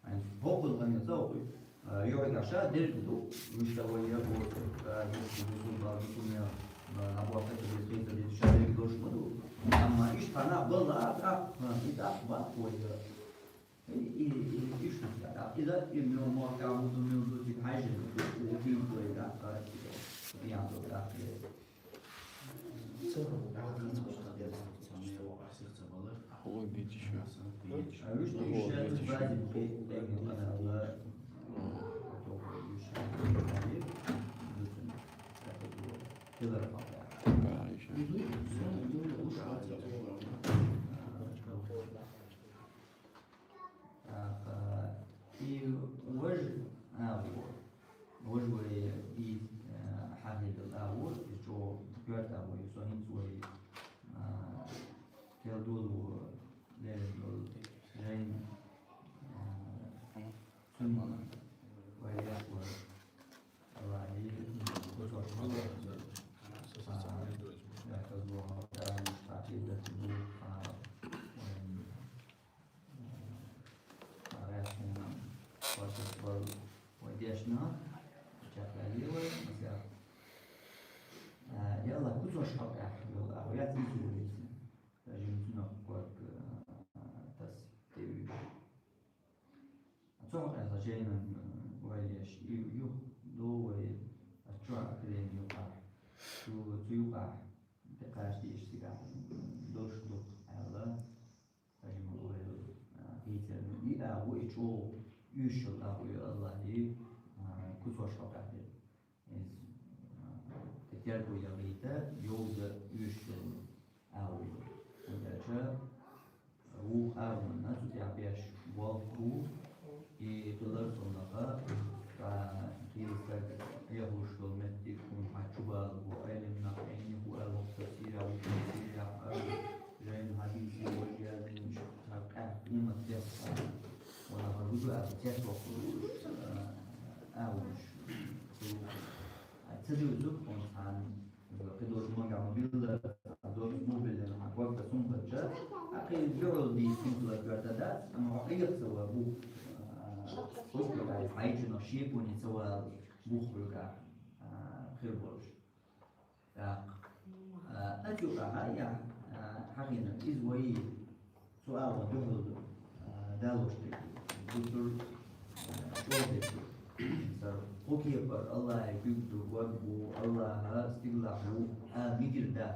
Айн, хӀокхунна къамел ца хӀокхуьйту, а, юьхьигахь ша дерг ду, уьш ца вай я, а, дерг ду, бусурба, бусурба мел, а, набахта ца деза, хин ца деза, ша дерг долуш ма ду. Амма иштта хьан нах балла, а, тӀаккха, и тӀаккха баккха вай я. И, и, и, и шу ца даккха. Иза, и мел мохь тӀехь хӀун ду, мел ду, цига хьаьжжина, и, и, и, и, и, даккха, и, и, и, Хьо бийти шу. А вуьш Хьо бийти шу. Ха, иша. ТӀаккха и вож агӀор, вож вай и, э, хьахийдал агӀор, и чӀогӀа коьрта агӀор ю, со хӀинца вай, э, кхел долу леррина долу жайна, э, цуьнан вай леш вара. Аллахьи, кхузахь хьалха, а, бехказло хьалха, а, хьахийдал ду, а, вайн Цхьа гӀерташ вай дешна, чекхдалийра вай, масех. Э, я Аллах, куцаш хьокъехь йолу агӀо яц иза вуьйцу. Даже цунах ког, э, тас тевуьйш. Цу хьокъехь жайнан, э, вай леш, и юха ду вай, а чохь а кхиден юкъахь. Цу, цу юкъахь, тӀекхача дийша цигахь, долуш ду аьлла. Хьажа ма вай, а, дийцар, и агӀо, и чӀогӀа уьш йолу агӀо ю Аллахьи, а, куцаш хьокъехь дерг. Иза, а, тӀе терго яхийта, йовза уьш йолу агӀо ю. ХӀунда аьлча вукху агӀонна цу тӀехь беш болх бу, И хилар цунах, ткъа хийла стаг яхлуш долу меттиг хӀума хьан чу бала бу, Ӏелам нах Ӏийна хӀу аьлла воккха Сирия, воккха Сирия, аьлла, жайна хьадийсий, вай яздина, ша къаьхьа къемат дехка, вала хьан гуду аьлла, цец воккхур ву, а, а, уьш. Ца дуьйцург хьуна цхьанна. Кхидолчу могахь ма билла, доза мубиллина хьан ког ца сумхача, а кхин дуьхьал дийца хӀума хилар коьрта дац, амма хьо Ӏеха ца ван бу, а, хӀокху дай хьайчунах шепоне ца вала бух хьоьгахь, а, хир болуш. ТӀаккха, а, ацу юкъахь а яхь, а, хьахийна, иза вай Цу агӀор дуьхьал ду, а, далош дерг ду. Дустур, а, чӀогӀа дерг ду. Цара кху кепара Аллахье куьг ду, ваг бу, Аллахьа стигалахь ву, а, мигир дац.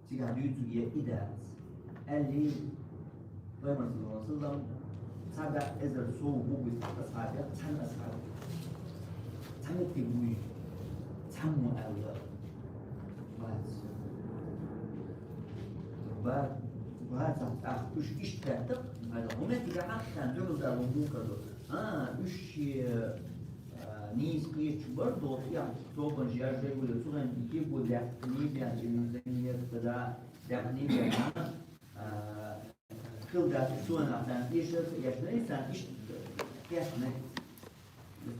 Цигахь дуьйцург я и дац. Аьллий, Пайхамар саллаллаху алейхи ва саллям, цхьа бӀе эзар сов вугу асхьабех цхьана асхьаб. Цхьа меттиг вуй, цхьаммо аьлла. Бац. Ба-, бац, тӀаккха уж иштта баьттах, хӀунда аьлча хӀума тига хьахтан дуьхьал дала вон букар ду. А, уж ши, а, нийса кхеташ бар, доху яхь, тобанаш яжжай гули, цуган кигу лехкни бен, ин занет да, лехкни бен, а, хил дац цуган ахтан, иша, яшна, сан иш, яшна.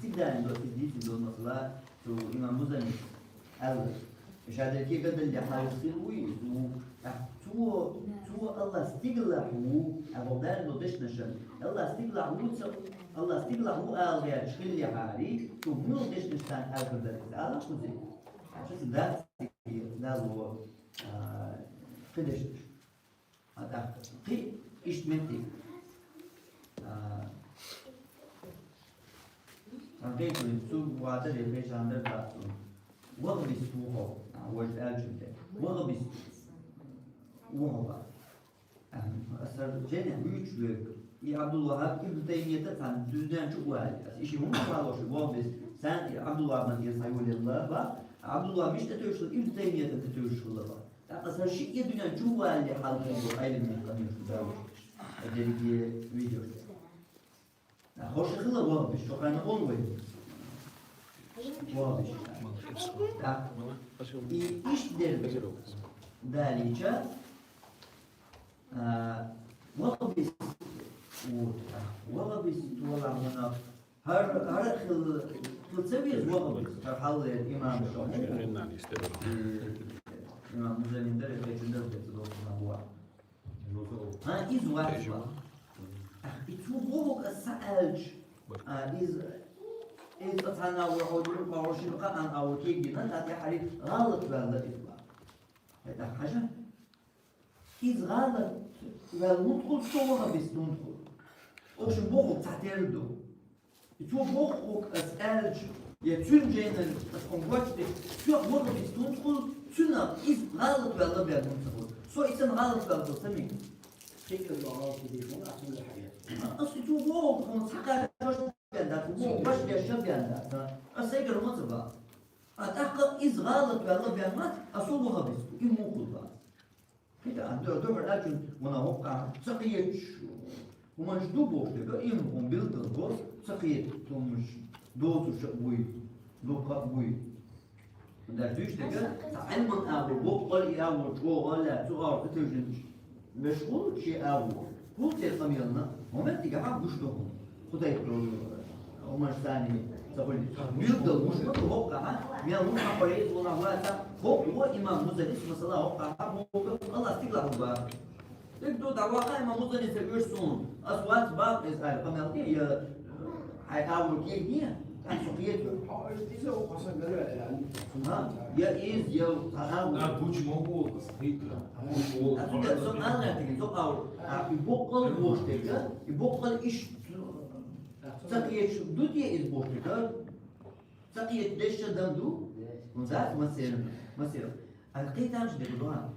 Цигдаьлла до, цигдийцина до масала, цу имам Музани аьлла. Шадерке гадалли хьалсил вуй, цу, цу, цу Аллах стигалахь ву, а богдан до дешнашан. Аллах стигалахь ву, цу, Аллах стигалахь ву, алгъя, шхилли хари, цу мул дешнашан алгъа да, Аллах кузи. А чу да, да, во, а, кидешнаш. А так, кхы иштта меттиг. А, сан кхетавина, цу вадар я кхечандар дац цунна. Вахабист ву хьо, а, важа аьлчунте. Вахабист ву хьо ба. А, аса жене вуьйцуш верг. И Абдул-Вахаб Ибн Таймията цхьан дуьздан чу вали. Аса иши хӀунда валош вахабист? Сан и Абдул-Вахаб ман деза хьайолелла ба. Абдул-Вахаб мишта тевшла, Ибн Таймията тевшла ба. ТӀаккха сан шиъ дуьнен чу валли хьал хӀун ду, Ӏилман къамеш ду. Дерриге видео. Хоша хила вахабист, шо хана ол вай. Вахабист. Так. И иш дер далича, а, вахабист, вот, а, вахабист вала мана ХӀара, хӀара хила, хила ца веза вахабист, хӀара хьаллера имам шо. Имам Музанин дара, хӀечун дара, хӀечун дара, хӀечун дара. ХӀа, из вац ва. И цу вохуг аса аьлча, а, из, из цхьана вахуг, вахуг шин кхаъан а вахуг гина, тӀа тӀехьари гӀалат ваьлла из ва. ХӀета хьажа? Иза гӀалат ваьлла хӀунда хул, со вахабист хӀунда хул? Окшин бохург цхьатерра ду. И цо бохург ас аьлча, я цуьнан жайнан ас хьуна гочдеш, соьх вахабист хӀунда хул, цуьнан иза гӀалат ваьлла бен хӀунда ца хул. Со и санна гӀалат ваьлла хул, ца мега. Хикар ду гӀалат дийшан, ахула хьаят. Ас и цо бохург хьуна цхьа кхачош бен дац, бохург баш деш бен дац. Ас сайгара ма ца баха. А тӀаккха иза гӀалат ваьлла бен вац, а со вахабист хул, и муха хул бац. ХӀета а ду-, дуьхьал аьлчун вана хӀокхахь ца кхеташ хӀуманаш ду бохуш дерг, им хӀун билггал го, ца кхеташ хӀуманаш доцуш а буй, дукха а буй. Даже дуьйш дерг, цхьа Ӏилман агӀор боккъал и агӀор чӀогӀа лаьцна, цу агӀор тӀатевжинчу машгӀул шен агӀор. ХӀун церан къамелна, хӀуманна тӀехьа гуш ду хьуна. Кху тайпа долу хӀуманаш царна ца хуьлу. Билггал гуш ма ду хӀокхахьа, мел хӀун хьакхо хьийза валахь ваца, хӀокхо имам Музанис, масала, хӀокхахьа боху, Аллах стигалахь ву баха. Дерг ду, дӀаваккха имам Музанис оьшу суна. Ас вац баха иза аьлла, къамел де, я хьайн агӀор кегде, тӀаккха со кхетар. Иза хьо сан гара аьлла. ХӀа? Я иза, я цхьа агӀор. Да, гучу ма волу, ас хетара. Ас уьш со агӀор тӀе, со агӀор. А, и боккъал бохуш дерг, и боккъал иш Ца кхеташ ду те иза бохург? Ца кхеташ деш дан ду? Ну, дац, масеран, масеран. А кхетамаш дерг ду, а?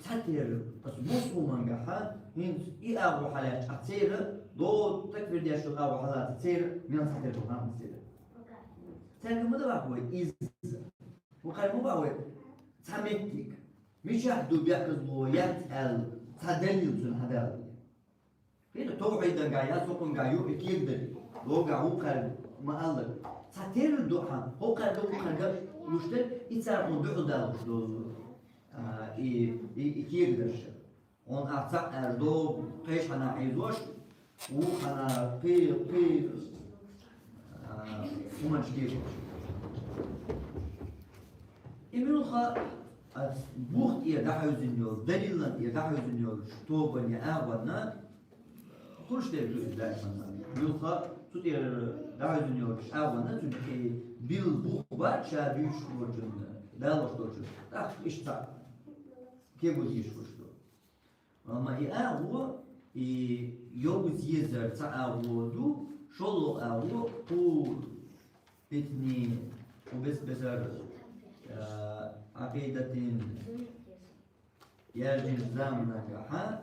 Цхьатерра, ас бусулмангахьа, хӀинца и агӀо хьалаьцча, а церан, до такфир деш йолу агӀо хьалаца церан, мел цхьатерра ду, а, масеран. Цаьрга ма давахь вай иза. Вукхара ма бахь вай цхьа меттиг. Мичахь ду бехказло яц аьлла, цхьа далил цунна хьадала. Хила, товхьидангахь я сокхунгахь ю и кегадале, логахь вукхаьрга ма-аллара. Цхьатерра ду хьан, хӀокхаьрга, вукхаьрга луш дерг, и цара хьуна дуьхьал далуш долу, а, и, и, и кегадарш. Хьуна ахь цхьаъ аьлла догӀу, кхечхьана хьийзош, вукхана кхин, кхин, а, хӀуманаш кегаш. И муьлхха ас бух тӀера дӀахьевзина йолу, далилан тӀера дӀахьевзина йолу тобанна я агӀонна, хуьлуш дерг ду иза даиманна. Муьлхха цу тӀера дӀахьевзина йолчу агӀонна цуьнан и билла бух бац ша дуьйцуш волчунна, далош долчунна. ТӀаккха иштта цхьаъ кегу дийшуш ду. Амма и агӀо, и йовза езар цхьа агӀо ду, шолгӀа агӀо кху питни, кху бес-бесара, а, Ӏакъидатин яздинчу заманангахьа,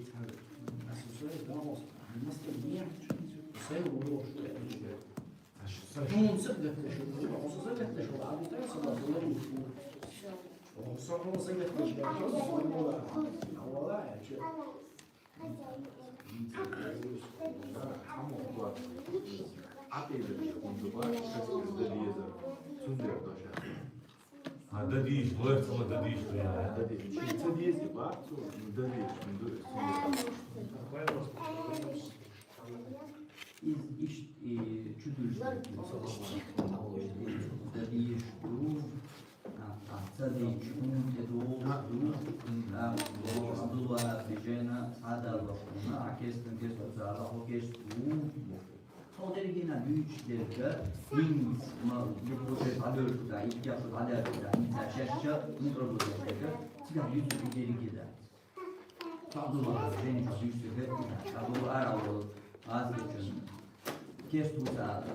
А, да дийш, лоьрцала да дийш, да. Да дийш, ца дийш, ба, цо, да дийш, да дийш. Из ишт-, и чудуш да дийш ду, а, а, ца дийш, хӀунда тӀе догӀуш ду, а, Абдулла бижена, садал бахуна, а кестан кесту цала, хо кесту. Хо деррига дуьйцуш дерг, хӀинца ма, дукха дӀадоьрзуш да, итт яхаш дӀадоьрзуш да, хӀинца шаьш микробиологи дерг, цигахь дуьйцуш деррига да. Цхьа Абдулла бижена дуьйцуш дерг, Абдулла ара волу, аз кечун, кесту цала.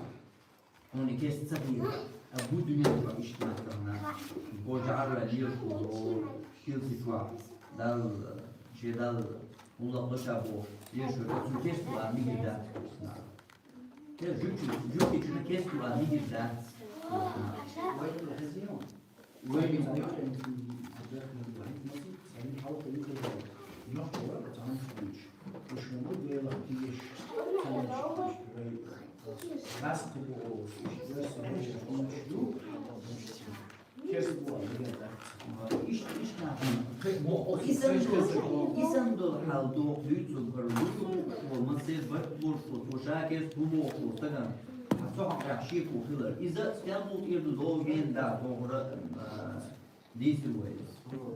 Хьуна кест ца хилла, а бу дуьнен чохь иштта нах дахана. Бо жӀарваьлла лелаш ву, о, килси чохь, Далла, шен Далла, гӀуллакх до ша боху, лелаш верг, оцу кест ву а мигира дац. Те жуьгти-, жуьгтичунна кест ву а мигира дац. Вай Исан долу хьал доху дуьйцург хӀара вуй, ва массе барт болуш ву, цо ша кест ву бохуш ву стагана. Цо хьакъехь шеко хилар. Иза стенна гӀуллакх эр ду догӀу вен да бохура, а, дийцира вай.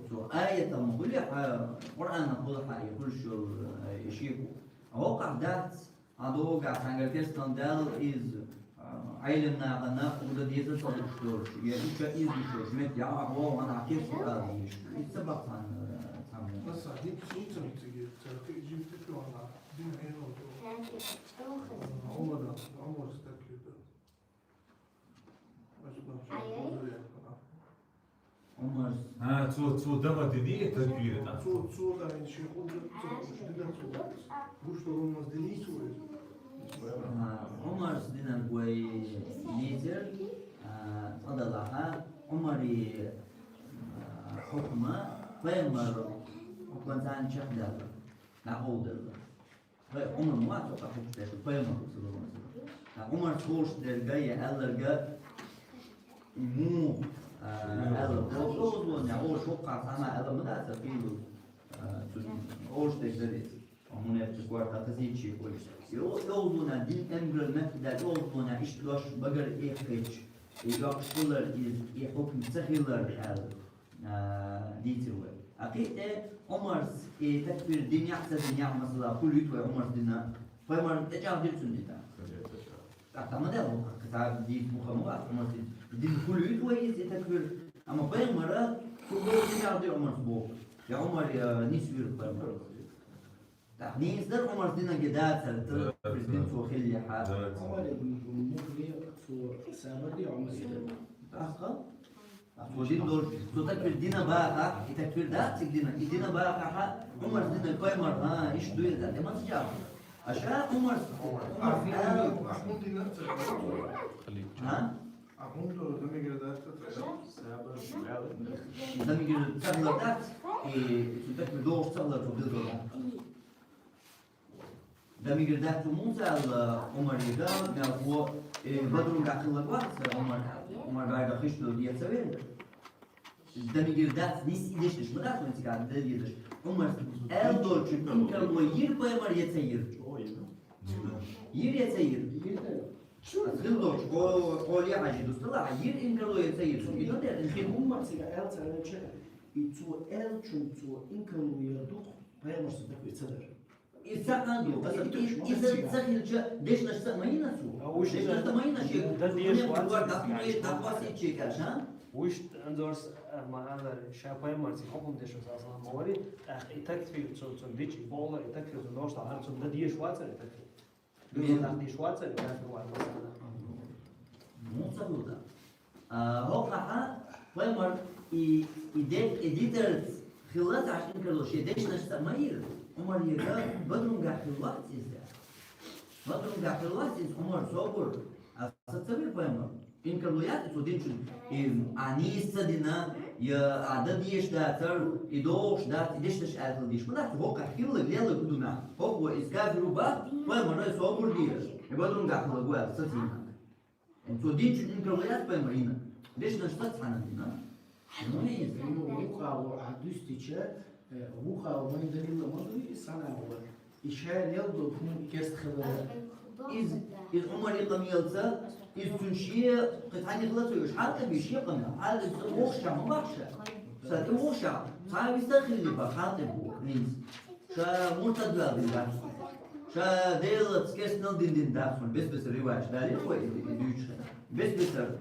Цо аятал ма хуьлу хьан, Къуръанах хуьлу хьан и хуьлуш йолу, а, и шеко. ХӀокхахь дац. Хьан догӀу гахь цхьаьнгара кестан Далла иза, а, Ӏелам нахана хӀун дан деза ца лууш долуш, я уьш а иза гуш долуш, мет яхьа вогӀу хьан кест ала дезаш. Иза ца баха цхьаьна, цхьаьна. Аса хӀинца сунцам циге, цара кхин жимтик вахана, дин хьенал ду. Омара, Омара стаг хир дан. Ас нах шен хоза яхана. Омар. А, цо, цо дама дини, такбир, а? Цо, цо дама шен хоза, цо дина цо. Гуш дору маз дини цо. А, Омар динан гой лидер, а, цадалаха, Омари, а, хукма, пайгамбар хукман цан чехдала, на олдала. Вай Ӏумар ма вац, цо къахьуьгуш деш, пайхамар ву, саллаллаху алейхи ва саллям. Ткъа Ӏумарца хӀорш дерга я аьлларга, муха, а, аьлла, хӀорш дозло, я хӀорш хӀокхахь цхьана аьлла ма дац, а, пилу, а, цу хӀорш дерг дар иза. Амма нефть корта хазийчи хуьлуш. Йо-, йовзуна дин эмгал мехкда, йовзуна иштта дош багара эккхича, и йоккхуш хилар иза, и хӀукм ца хилар аьлла. А, дийцира вай. А кхин а тӀе Ӏумарс и такбир динехь а, ца динехь а, масала, хуьлуьйту вай Ӏумарс дина. Пайхамар тӀечӀагӀдира цунна и тӀаккха. ТӀаккха ма даьлла, кхин цхьа дийца буха ма бац Ӏумарс дина. Дина хуьлуьйту вай иза и такбир. Амма пайхамара, шу боху, тӀечӀагӀдира Ӏумарс боху. Я Ӏумар, я нисвира пайхамар. ТӀаккха нийса дара Ӏумарс динарг дацара, президент цо хиллехьа. Ӏумар ибн Мухли, цо сабар де Ӏумарс дина. ТӀаккха? Цо дина долуш, цо такбир дина бахахь, и такбир дац цига дина, и дина бахахьа, Ӏумарс дина пайхамар, а, иштта ду иза, тӀе ма ца чӀагӀ. А ша Ӏумарс, Ӏумарс, а, а хӀун дина ца хилар? А? А хӀун ду, замигира дац ца хилар? Замигира ца хилар дац, и цу такбир догӀуш ца хилар цо билгал дац. Дан мегар дац цо муха аьлар Ӏумарга, мел хо, э, Бадрунгахь хилла вац Ӏумар, Ӏумар бӀаргах хиш долу децаверг. Дан мегар дац, нийса и дешнаш ма дац вайн цига дан дезаш. Ӏумар аьлла долчун инкарло йира пайхамар я ца йира? Йира я ца йира? Ас хила долчу, хьо-, хьоле хьажи дустала, йира инкарло я ца йира? И дан дер, и хила. Ӏумар цига аьлла ца аьлча, и цо аьллачун цо инкарло яр дукха, пайхамар сан дакве ца дара. Иза ца хан ду, аса и-, иза ца хилча, дешнаш ца ма йина цо. А уьш дешнаш ца ма йина шега. Дан деш вац. Даккхий, даккхий ца каш, а? Уьш анзорс, а, ма алар, ша пайхамарца хӀукум деш вац, саллаллаху алейхи ва саллям, тӀаккха и такфир цо, цо дичи, бола, и такфир цо ношта, хӀара цо дан деш вацара, и такфир. Мел нах деш вацара, и такфир вац, масала. Ну, ца хӀута. А, хӀокхахьа пайхамар и, и де-, и дитарца хилла цхьа инкарло шен дешнашца ма йира. Ӏумарга Бадрунгахь хилла вац иза. Бадрунгахь хилла вац иза Ӏумар собар. Аса ца вира пайхамар. Инкарло яц цо динчун. И а нийса ца дина, я а дан дезаш дацар, и дохуш дац, и дешнаш аьлла дийш. Ма дац, хӀокхахь хилла, лелла гу ду нах. ХӀокхо иза кафир ву бах, пайхамар собар дийра. И Бадрунгахь хилла гу аьлла, ца цийна. Цо динчун инкарло яц пайхамар йина. Дешнаш ца цхьана дина. Ну, и иза. Вукхало а дуьстича, э, вукхало вайн далилла ма дуй, и санна вала. И ша лел долу хӀума керста хилар. Из, из Ӏумар и къамелца, из цун шен, кхин цхьанне хила ца веш, хьалта бе шен къамел, хьалта иза вохуш ма бахша. Сан тӀе вохуш, цхьа виса хилли бах, хьалта бу, хӀинца. Ша муртад ваьлла дина дац хьуна. Ша Делаца керстанал дина дина дац хьуна. Бес-бесара риваеш далийра вай и, и дуьйцуш хенахь. Бес-бесара,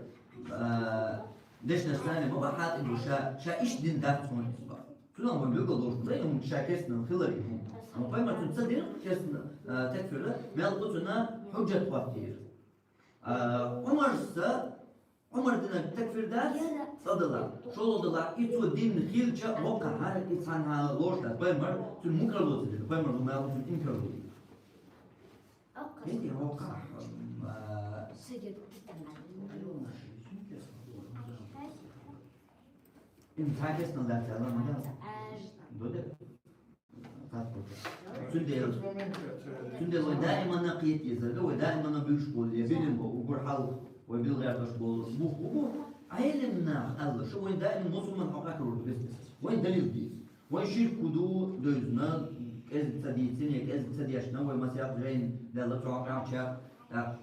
а, дешнаш царна ма бахьа тӀе ду ша, ша иштта дина дац хьуна иза бах. Цунах вайн билгал долуш ма дай, хӀунда ша керстанал хилар и хӀума. Амма пайхамар цунна ца дира керстана, а, такфира, мел кху цунна хьуджат хӀоттийра. А, Ӏумарса Ӏумар динарг такфир дац, цкъа дала, шолгӀа дала, и цо дин хилча, хӀокхахьара и цхьанхьа лоруш дац. Пайхамар цуьнан мукъарло ца дина, пайхамар ду мел цуьнан инкарло дина. ХӀинца хӀокхахь, а, им цхьа керстанал дац аьлла, ма дац? Ду де? Цундела, цундела вай даиманна кхета езарг, вай даиманна буьйш болу, я билина болу, уггар хьалха вай билгӀерташ болу бух бу. Ӏелам наха аьлла, шу вайн даиман мусулман хьокъехь карор ду, вайн далил дийца. Вайн ширк хӀун ду, девзина, кӀезиг ца дийцина, я кӀезиг ца дешна, вай масех жайна даьлла цхьа къаьмчех, тӀаккха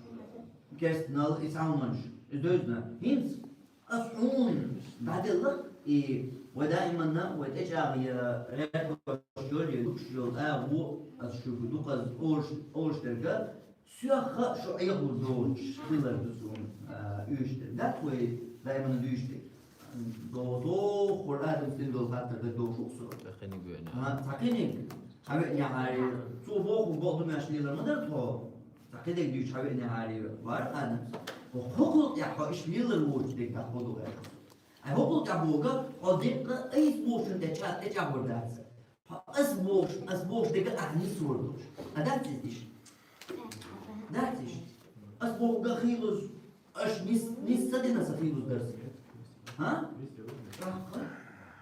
керстанал, и цхьа хӀуманаш, иза девзина. ХӀинца Ас хьуна дӀаделла, и вай даиманна, вай тӀечӀагӀа я гӀерташ йолу, я луш йолу агӀо, ас шуьга дукхаза олуш, олуш дерг, соьх а шу Ӏехалур доцуш хилар ду суна, а, уьйш дерг. Дац вай даиманна дуьйш дерг? До, до, хӀора адамас дина долу хаттар дерг дохуш ву со. Цхьа кхиниг веана. Ага, цхьа кхиниг. Хьан веанехьарий, цо боху боху ду меш лелар ма дара тхо. Ткъа кхидерг дуьйцуш хьан веанехьарий вара адамас. ХӀокхул тӀехь хьо иштта лелар воцуш дерг дӀахо ду гӀерташ. Ай хӀокхул тӀехь боху, хьо деккъа айса бохучун тӀе ча-, тӀечӀагӀвар дац. Хьо ас бохуш, ас бохуш дерг ахь нисвар долуш. Ткъа дац иза иштта? Дац иштта. Ас бохург хийлуш, аша нис-, нис ца дина сан хийлуш дарс. ХӀа?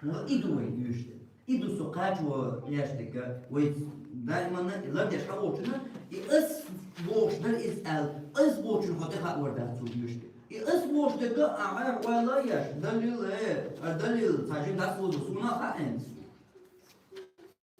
Ва и ду вай дуьйш дерг. И ду со кхачо леш дерг, вай даиманна и лардеш хьан волчунна, и ас бохуш дара иза аьлла, ас бохучун хьо тӀе хаавар дац цо дуьйш дерг. И ас бохуш дерг, а, хьайн вала еш, далил, э, а, далил, цхьа жин дас вузу, суна хаьа хӀинца.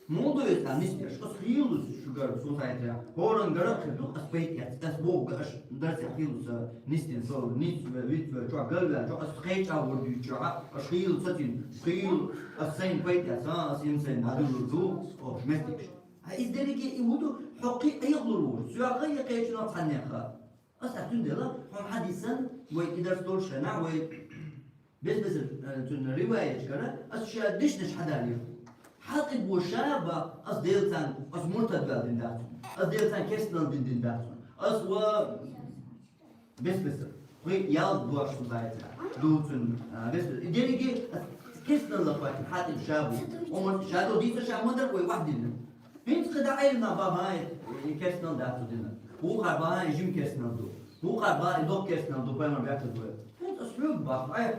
Муха ду иза нисдеш? Ас хийлуш шуьгара, суна хетарехь. ХӀоранна гара а хир ду, ас пайда эц. Ас бохург аша дарсехь хийлуш нисдина, со ниц ве-, виц ве, чохь галваьлла, чохь ас кхечӀагӀвар дуьйцучохь, аша хийла ца цина, хийла, ас сайна пайда эц, а, ас им сайна дӀадуьллур ду, оха меттигаш. Хьан иза дерриге и хӀун ду, хьо кхин а Ӏехалур ву, соьга я кхечунах цхьаннеха. Аса цундела, хьуна хьадисан, вай и дарс долуш хенахь, вай бес-бесара, э, цуьнан риваяташкара, аса ша дешнаш хьадалийра. Хьалкъиг бо ша бах, аса Делан царна, аса муртад ваьлла дина дац хьуна, аса Делан царна керстанал дина дина дац хьуна, аса ва бес-бесара. Кхин ялх дош ду цуьнан, а, бес-бесара. И дерриге аса керстанал лакхойтина хьалкъиг ша бу. Омар ша до дийца ша ма дара вай вахдина. ХӀинца кхидӀа Ӏилма бахьан и керстанал дац цо дина. Вукхара бахьан и жима керстанал ду. Вукхара бахьан и доккха керстанал ду, пайхамар баьхкина вай. ХӀинца ас хьоьга бах, ай,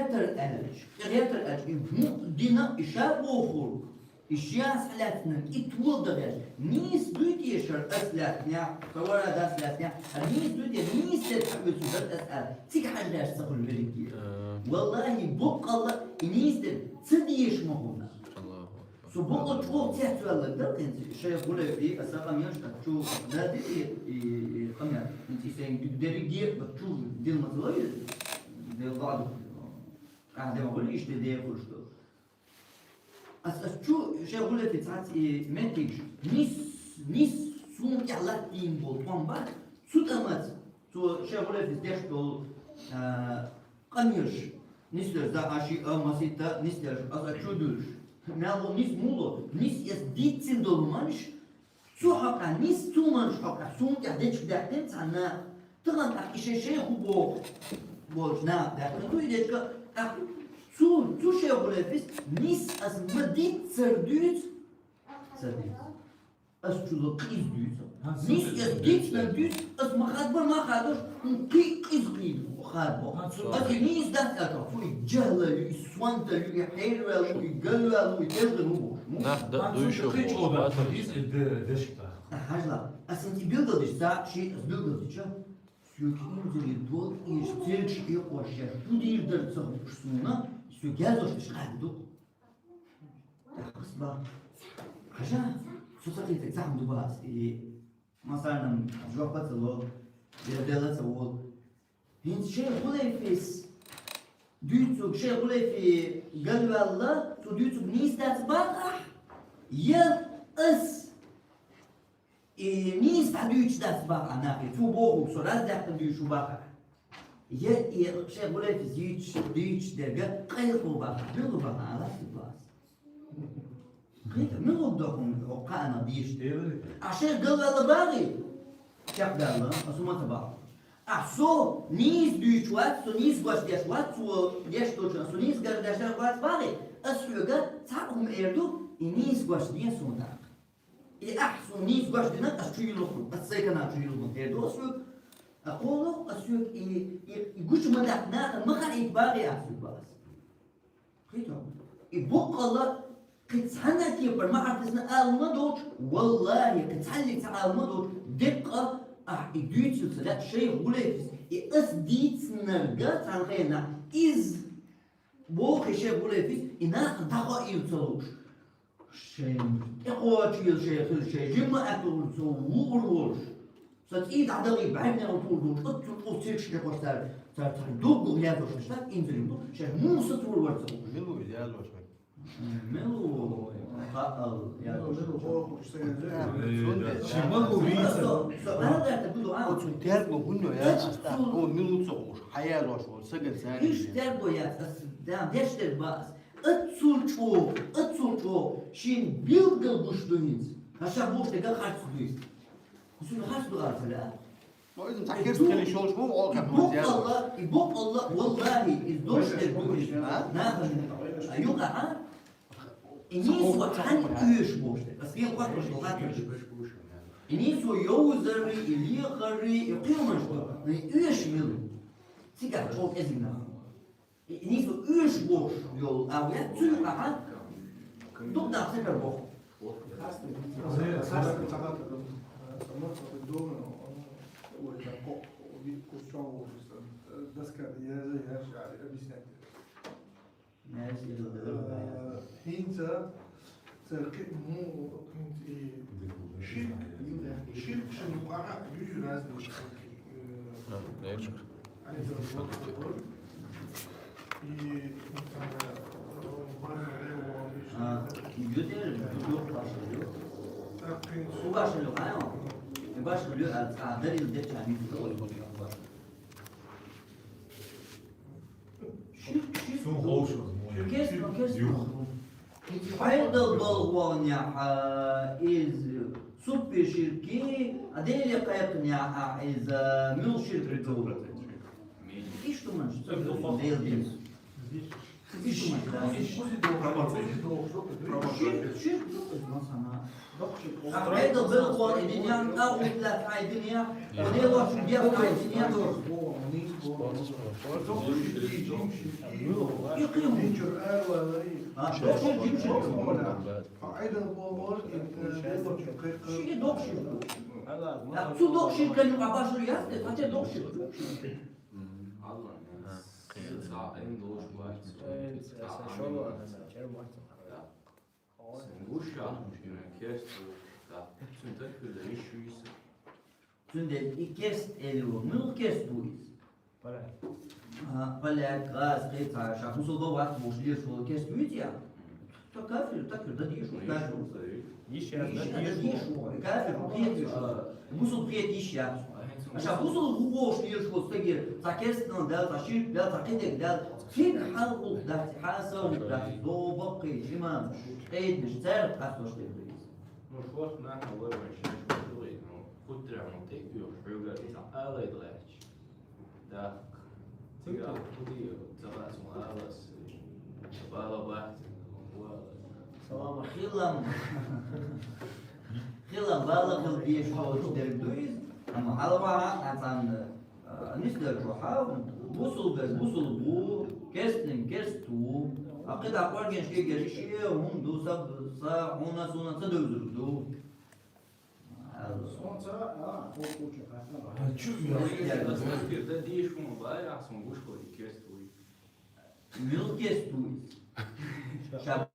гӀертар аьлча, и гӀертар аьлча, и хӀун дина и ша бохург, и шех хьалаьцнарг, и толадахьаш, нийса дуй те шар ас лаьцнехь, сан вара дас лаьцнехь, а нийса дуй те, нийса дерг хьаоьцур дар ас аьлла, цига хьажа лаьцна ца хуьлу верриге. Э. Валлахи, боккъалла и нийса дерг ца дезаш ма хӀуна. Аллаху акбар. Со боккъал чӀогӀа цецваьлларг дара хӀинца, шайх Хулайфи, аса къамелаш, а чу дади и, и, и къамел. ХӀинца и сайн дерриге а чу дил ма ца лой, дил баъду. Ахьа дема гӀули иштта дехуш ду. Ас, ас чу шайх Хулайфи цхьацца и меттигаш, нис, нис суна тӀехь латтийна болу тхьом бац, цу тӀамаца, цо шайх Хулайфис деш долу, а, къамелаш, нислуш, за аши а маситта нислуш, аса чу дуьлуш. Мел бу нис мула, нис эс дийцина долу манаш, цу хьокъехь, нис цу манаш хьокъехь, суна тӀехь дечиг даьккхина цхьанна, тахана тӀаккха и шай шайх хӀу боху, болчу наха даьккхина ду и дечка, тӀаккха цу, цу шайх Хулайфис, нис ас ма дийццара дуьйцу, ца дийцу. Ас чула къиза дуьйцу. Нис ас дийцинарг дуьйцу, ас ма хадабар, ма хадош, хӀун кхин а къиза кхин хадабо. Ас и нийса дац аьлла, фу, и жаьхӀлалла ю, и сонталла ю, и хьерваьлла ву, и галваьлла ву, и тешдана ву бохуш. Нах дан дуй шу бохуш. Хьажал, ас хӀинца и билгалдича, ца ши ас билгалдича, соьга инзаре дол, и цергаш хьекхош шаьш шу дийр дара ца хууш суна, соьга яздеш деш къаьда ду. ТӀаккха ас бах. Хьажа, со ца кхетарг цхьаъ ду бах ас, и масална жоп а ца ло, я дела а ца волу. ХӀинца шайх Хулайфис дуьйцург, шайх Хулайфи галваьлла, цо дуьйцург нийса дац бах ахь, я ас и нийса дӀадуьйцуш дац бах ахь нахе, цо бохург со раздаьккхина дуьйцуш ву бах ахь. Я и шайх Хулайфис дуьйцуш, дуьйцуш дерг къайлаха бах ахь, билггал бах ахь, лаьттиг бах ас. Кхета, мила хӀума ду хьуна хӀокху кхаанах дийшина? А шайх галваьлла бахий? Чекхдаьлла, ас хӀума ца бахьа. А со нийса дуьйцуш вац, со нийса гочдеш вац, цо деш долчу, со нийса гардеш вац бахий? Ас хьоьга цхьаъ хӀума эр ду, и нийса гочден суна тӀаккха. И ахь суна нийса гочдинарг ас чу йилла хӀума, ас сайн канал чу йилла хӀума эр ду ас хьоьга. А кхунах ас хьоьга и, и, и гучу ма даьхна нахана ма хаийта бахий ас хьоьга бах ас. Кхетий хьо? И боккъалла кхин цхьанна а кепара ма Ӏартазна ала ма долчу, валлахӀи, кхин цхьаллиг цхьа ала ма долчу, деккъа ахь и дуьйцуьйтуш ца лаьа шайх Хулайфис, и ас дийцинарг цхьана хенахь, иза боху шайх Хулайфис, и нахана дӀахоийла ца лууш. Шайн тӀекхочийла шайн хила, шайн жимма аьтту ца вуур волуш. Сан цӀий дӀадахийта бӀаьргнехула тухур долчу оццул цхьа цергаш хьекхош цара, цара цхьа доггах яздеш дара, инзаре ду, шайх муха сацор вара ца хууш. Мила ву иза яздеш вара? Мила ву? Хаал, яздеш вара. Мила ву? Со, со аьлла гӀерта гу ду, а? Оцу терго хӀунда яц? Оццул. О, мила ву ца хууш, хьан яздеш вара, сагана цара. Иштта терго яц, ас, да, деш дерг бац. Оццул чӀогӀа, оццул чӀогӀа, шена билггал гуш ду хӀинца. Хьан ша бохуш дерг харц дуй? Цуьнан харц ду ала ца лаьа? Ну, иза цхьа керста хила йиш йолуш ма ву, оха и боккъалла, и боккъалла, валлахӀи, иза долуш дерг ду иза. А? Нахана, а, юкъахь, а? И нийсо цхьаьна оьшу бохуш дерг. Ас вен кхоттуш ду хаттар ду. И нийсо йовзаррий, и лехаррий, и кхиамаш ду. И оьшу мила? Цигахь чӀогӀа кӀезиг нах. И нийсо оьшу бохуш йолу агӀо яц, цу юкъахь дукха нах ца хир боху. ХӀинца церкъи му, хӀинца и ширк, ширк шин юкъахь юьзу разный. А, дерчик. И, а, Хьайдал балгӀонехь иза суппи ширки, а Деле кхайкхинехь иза муьлха ширки ду? Иштта хӀуманаш ца Дела динца. Ширк, ширк ду-кх из, масала. Доккха ширк. Ахьа хьайгал белхо и дин я, тӀагӀут лаьцна хьай дин я, лелош бес хьай дин я. И кхин. А, доккха ширк, жим ширк. Ши доккха ширк. А, цу доккха ширкан юкъа башур яц те, цхьа доккха ширк. Цундела и керст элира, муьлха керст ву иза? А, поляк, гӀаз, кхин цхьа, ша бусалба вац бохуш лелаш волу керст вуьйцу я? Со кафир, такфир дан дийш ву, кафир ву. Йиш яц, йиш яц, дан дийш ву, кафир ву, кхеташ ву. Бусалба кхета йиш яц. Ша бусалба ву бохуш лелаш волу стаге цхьа керстанал даьлла, цхьа ширк даьлла, цхьа кхидерг даьлла, цхьа хьал гӀуллакх дац, хьан сов дац, догӀу баккхий, имам, къеданаш, цаьрга къастош дерг ду иза. Ну, шорта нахана вай вайн шайна шуьга дугӀий, ну, хӀуттарехь ма тӀе а оьхуш, хьоьгара иза алай дан лаьтташ. Даккха. Цигахь хӀун дийр, ца бац ма алас, бала бац, вала. Салам хилам. Хилам, бала хила дезаш долуш дерг ду иза. Амма хьалаваха, а царна, а, нисделчо хьал, бусулба, бусулба ву, керстаниг керст ву. А кхидӀа къоргенаш кегера шен хӀума ду, са, са, хьуна, суна ца девзар ду. Сон ца, а, хӀун куча хатта. А чу я? Ас такфир дан дийш хӀума бай, а сон гуш хьо и керст вуй. Муьлха керст ву иза? Ша